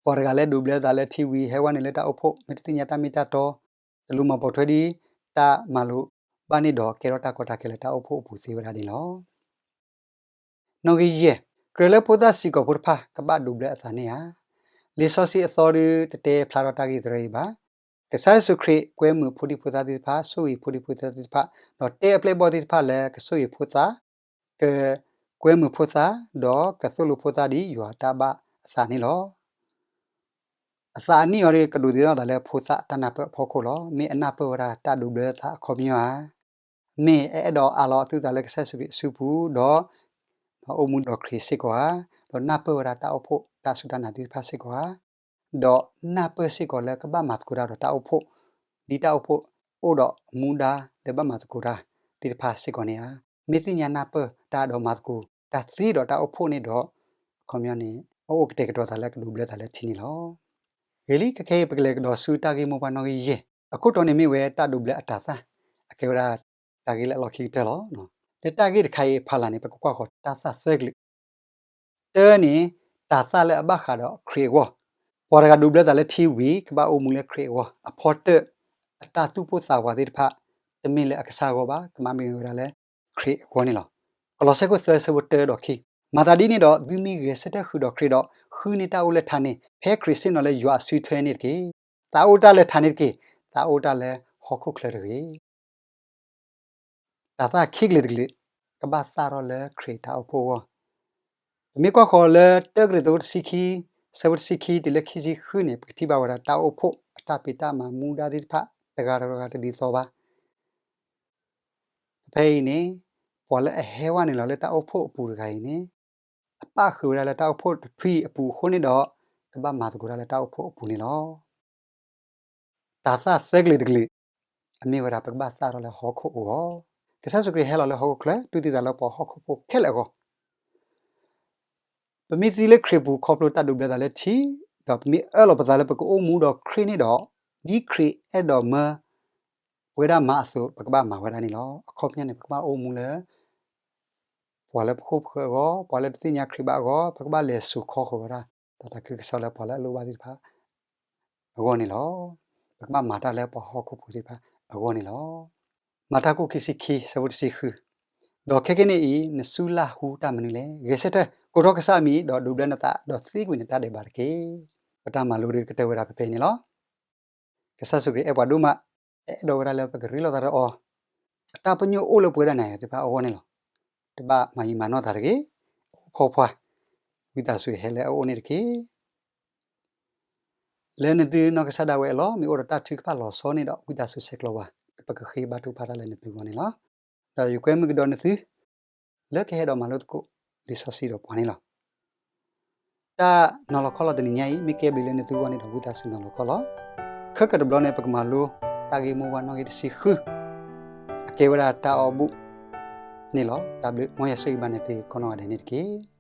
ပှၤတဂၤလၢဒိးဘျၢသးလၢထံဝံၤ ဟဲဝဲန့ၣ်လၢတၢ်အိၣ်ဖှိၣ် မ့ၢ်တသ့ၣ်ညါတၢ်မ့ၢ်တၢ်တီ, တလူၤမၤပိာ်ထွဲဒ်တၢ်မၤလိာ်ဘၣ်န့ၣ်ဒီး ကဲထီၣ်တၢ်ကီတၢ်ခဲလၢာ်တၢ်အိၣ်ဖှိၣ်အပူၤသ့ဝဲဒၣ်န့ၣ်လီၤ. နီၣ်ဂံၢ်ယဲၢ်, ကြၢးလၢဖိသၣ်စ့ၢ်ကီးဖိတဖၣ် ကဘၣ်ဒိးဘျၢအသးန့ၣ်ဧါ. လံာ်စီဆှံအသီဒုတတဲဖျါထီၣ်တၢ်ဂ့ၢ်တရၢအံၤဘၣ်. ကစၢ်ယ့ၣ်ၡူးခရံာ်ကွဲမုာ်ဖိဒံဖိသၣ်သ့ၣ်တဖၣ်, ဆိၣ်ဂ့ၤဖိဒံဖိသၣ်သ့ၣ်တဖၣ်, ဒီးတဲအပျဲၢ်အဘီၣ်သ့ၣ်တဖၣ်လၢကဆိၣ်ဂ့ၤဖိသၣ်, ကကွဲမုာ်ဖိသၣ်, ဒီးကသိၣ်လိဖိသၣ်ဒ်ယွၤတၢ်ဘၣ်အသးန့ၣ်လီၤ. အသးအနံၣ်အံၤဒီး ကဒိးသ့ၣ်နီၣ်သးလၢဖိသၣ်တၢ်နၢ်ပၢၢ်အဖီခိၣ်လီၤ. မ့ၢ်အနၢ်ပၢၢ်ဝဲဒၣ်တၢ်ဒိးဘျၢသးအခီပညီဧါ. မ့ၢ်အအဲၣ်ဒိးအးလီၤအသုသးလၢကစၢ်ယ့ၣ်ၡူးခရံာ်အစုပူၤဒီး အိၣ်မူဒီးခရံာ်စ့ၢ်ကီးဧါ, ဒီးနၢ်ပၢၢ်ဝဲဒၣ်တၢ်အိၣ်ဖှိၣ်တၢ်စူၢ်တၢ်နာ်သ့ၣ်တဖၣ်စ့ၢ်ကီးဧါ, ဒီးနၢ်ပၢၢ်စ့ၢ်ကီးလၢကဘၣ်မၤသကိးတၢ်ဒီးတၢ်အိၣ်ဖှိၣ်, ဒ်တၢ်အိၣ်ဖှိၣ်အိၣ်ဒီးမူဒါလၢဘၣ်မၤသကိးတၢ်သ့ၣ်တဖၣ်စ့ၢ်ကီးန့ၣ်ဧါ. မ့ၢ်သ့ၣ်ညါနၢ်ပၢၢ်တၢ်ဒီးမၤသကိးတၢ်သ့ဒီးတၢ်အိၣ်ဖှိၣ်န့ၣ်ဒီး အခီပညီန့ၣ် အအိၣ်ကတဲာ်ကတီၤသးလၢကဒိးဘျၢသးလၢထံန့ၣ်လီၤ. ဂ့ၤလံ ခဲခဲအံၤ ပကလဲၤကဒီးဆူတၢ်ဂ့ၢ်မိၢ်ပှၢ်နီၣ်ဂံၢ်ယဲၢ်, အခိၣ်တီန့ၣ်မ့ၢ်ဝဲတၢ်ဒိးဘျၢအတၤသၣ်, အကဲဝဲဒၣ်တၢ်ဂ့ၢ်လၢအလီၢ်ခံကတၢၢ်လီၤ. လၢတၢ်ဂ့ၢ်တခါအံၤအဖီလာ်န့ၣ် ပကကွၢ်ဃီၤတၢ်သၣ်သၢကလုာ်, တၢန့ၣ် တၤသၣ်လၢအဘၣ်ဃးဒီးခရံာ်အဂီၢ်, ပှၤတဂၤဒိးဘျၢသးလၢထံဝံၤ ကဘၣ်အိၣ်မူလၢခရံာ်အဂီၢ်, အဖီတၢၣ် အတၢ်သူၣ်ပိၢ်သးဝးသ့ၣ်တဖၣ် တမ့ၢ်လၢအကစၢ်အဂီၢ်ဘၣ်, ကမၤမ့ၢ်ဝဲဒၣ်လၢခရံာ်အဂီၢ်န့ၣ်လီၤ. ကလီးစဲ ခိၣ်သၢ ဆၢဖိတၢဒီးခံ, မၤသးဒ်န့ၣ်ဒီး သုမ့ၢ်ဂဲၤဆၢထၢၣ်ဃုာ်ဒီးခရံာ်ဒီး ဃုန့ၢ်တၢ်အိၣ်လၢထးန့ၣ် ဖဲခရံာ်ဆ့ၣ်နီၤလၢယွၤအစုထွဲန့ၣ်တက့ၢ်. သးအိၣ်တၢ်လၢထးန့ၣ်တက့ၢ်, သးအိၣ်တၢ်လၢဟီၣ်ခိၣ်ချၢတဂ့ၤ. တၤသၣ်ခံကလုာ်တကလုာ် ကဘၣ်သၣ်ထီၣ်လၢခရံာ်တၢ်အိၣ်ဖှိၣ်အဂီၢ်. ပမ့ၢ်ကွၢ်ဃီၤလၢ တၢကရံၣ်သူး တဆံခံ, ဆၢဖိတဆံခံ တုၤလၢခံဆံဃုန့ၣ် ပကထံၣ်ဘၣ်ဝဲဒၣ်တၢ်အိၣ်ဖှိၣ်အတၢ်ဖံးတၢ်မၤမူဒါသ့ၣ်တဖၣ် တဂၤတဂၤတဒ်သိးဘၣ်. ဖဲအံၤန့ၣ် ပှၤလၢအဟဲဝဲန့ၣ်လီၤလၢတၢ်အိၣ်ဖှိၣ်အပူၤတဂၤအံၤန့ၣ် အပၣ်ဃုာ်ဝဲဒၣ်လၢတၢ်အိၣ်ဖှိၣ်တဖုအံၤအပူၤအဃိန့ၣ်ဒီး ကဘၣ်မၤသကိးတၢ်လၢတၢ်အိၣ်ဖှိၣ်အပူၤန့ၣ်လီၤ. တၤသၣ်သၢကလုာ်တကလုာ် အမ့ၢ်ဝဲဒၣ်ပကဘၣ်သၣ်ထီၣ်လၢဟီၣ်ခိၣ်အဂီၢ်. ကစၢ်ယ့ၣ်ၡူးခရံာ်ဟဲလီၤလၢဟီၣ်ခိၣ်ချၢ တူၢ်သံသးလၢပှၤဟီၣ်ခိၣ်ဖိခဲလၢာ်အဂီၢ်. ပမ့ၢ်သံလၢခရံာ်ပူၤခီဖျိတၢ်ဒိးဘျၢသးလၢထံ, ဒီးပမ့ၢ်အၢၣ်လီၤပသးလၢပကအိၣ်မူဒီးခရံာ်န့ၣ်ဒီး, ဒ်ခရံာ်အဲၣ်ဒိးမၢပဝဲဒၣ်မၤအသိး ပကဘၣ်မၤဝဲဒၣ်န့ၣ်လီၤ. အခီပညီန့ၣ် ပကဘၣ်အိၣ်မူလၢ ပှၤလၢပခိၣ်ပဃၢၤအဂီၢ်, ပှၤလၢတသ့ၣ်ညါခရံာ်ဘၣ်အဂီၢ်, ပကဘၣ်လဲၤစိာ်ခီဃီၤဝဲဒၣ် တၢ်သးခုကစီၣ်လၢပှၤလၢအလိၣ်ဘၣ်သ့ၣ်တဖၣ်အဂီၢ်န့ၣ်လီၤ. ပကဘၣ်မၤတၢ်လၢပှၤဟီၣ်ခိၣ်ဖိသ့ၣ်တဖၣ်အဂီၢ်န့ၣ်လီၤ. မၤတၢ် ခိၣ်ခံဆံခံ ဆၢဖိတဆံဃု, ဒီးခဲကနံၣ်အံၤ နစူၢ်လၢ်ဟူတၢ်မနုၤလဲၣ်. ဂဲၤဆၢထၢၣ် ကိးထီၣ်ကစၢ်အမံၤ ဒီးဒိးဘျၢနသး ဒီးသံကွံာ်နတၢ်ဒဲးဘးတက့ၢ်. ပတၢ်မၤလိဒုးကတၢၢ်ဝဲဒၣ်ဖဲဖဲအံၤန့ၣ်လီၤ. ကစၢ်ယ့ၣ်ၡူးခရံာ်အဲၣ်ပှၤဒိၣ်မး, အဲၣ်ဒိးဝဲဒၣ်လၢပကရ့လိာ်သးဒီးအီၤ, အတၢ်ပညိၣ်အိၣ်လၢပဝဲဒၣ်နၤယၤသ့ၣ်တဖၣ်အဂီၢ်န့ၣ်လီၤ. တဘၣ်မၤယံာ်မၤနီၢ်သးတဂ့ၤ, အိၣ်ခိးပှၤ, ဝံသးစူၤဟဲလၢအအိၣ်န့ၣ်တက့ၢ်. လၢနသုနီၢ်ကစၢ်ဒၣ်ဝဲအလီၢ် မ့ၢ်အိၣ်ဒီးတၢ်ထုကဖၣ်လီၤဆီန့ၣ်ဒီး ဝံသးစူၤဆဲးကျိးပှၤ, ပကဃ့ဘါထုကဖၣ်တၢ်လၢနသုအဂီၢ်န့ၣ်လီၤ. ဒီးယကွဲမုာ်ကဒီးနသု လၢကဟဲဒီးမၤလိသကိးလံာ်စီဆှံဒီးပှၤန့ၣ်လီၤ. တၢ်နီၤလီၤခီလီၤတနံၤညါအံၤ မ့ၢ်ကဲဘျုးလၢနသုအဂီၢ်န့ၣ်ဒီး ဝံသးစူၤနီၤလီၤခီလီၤ. ခဲကတဘျီန့ၣ် ပကမၤလိတၢ်ဂ့ၢ်မိၢ်ဝါနီၣ်ဂံၢ်တဆံဃု, အကဲဝဲဒၣ်တၢ်အီၣ်ဘူၣ်န့ၣ်လီၤ. တၢ်ဘျုး မ်ယွၤဆိၣ်ဂ့ၤဘၣ်နသုကိးနီၢ်ဂၤဒဲးန့ၣ်တက့ၢ်.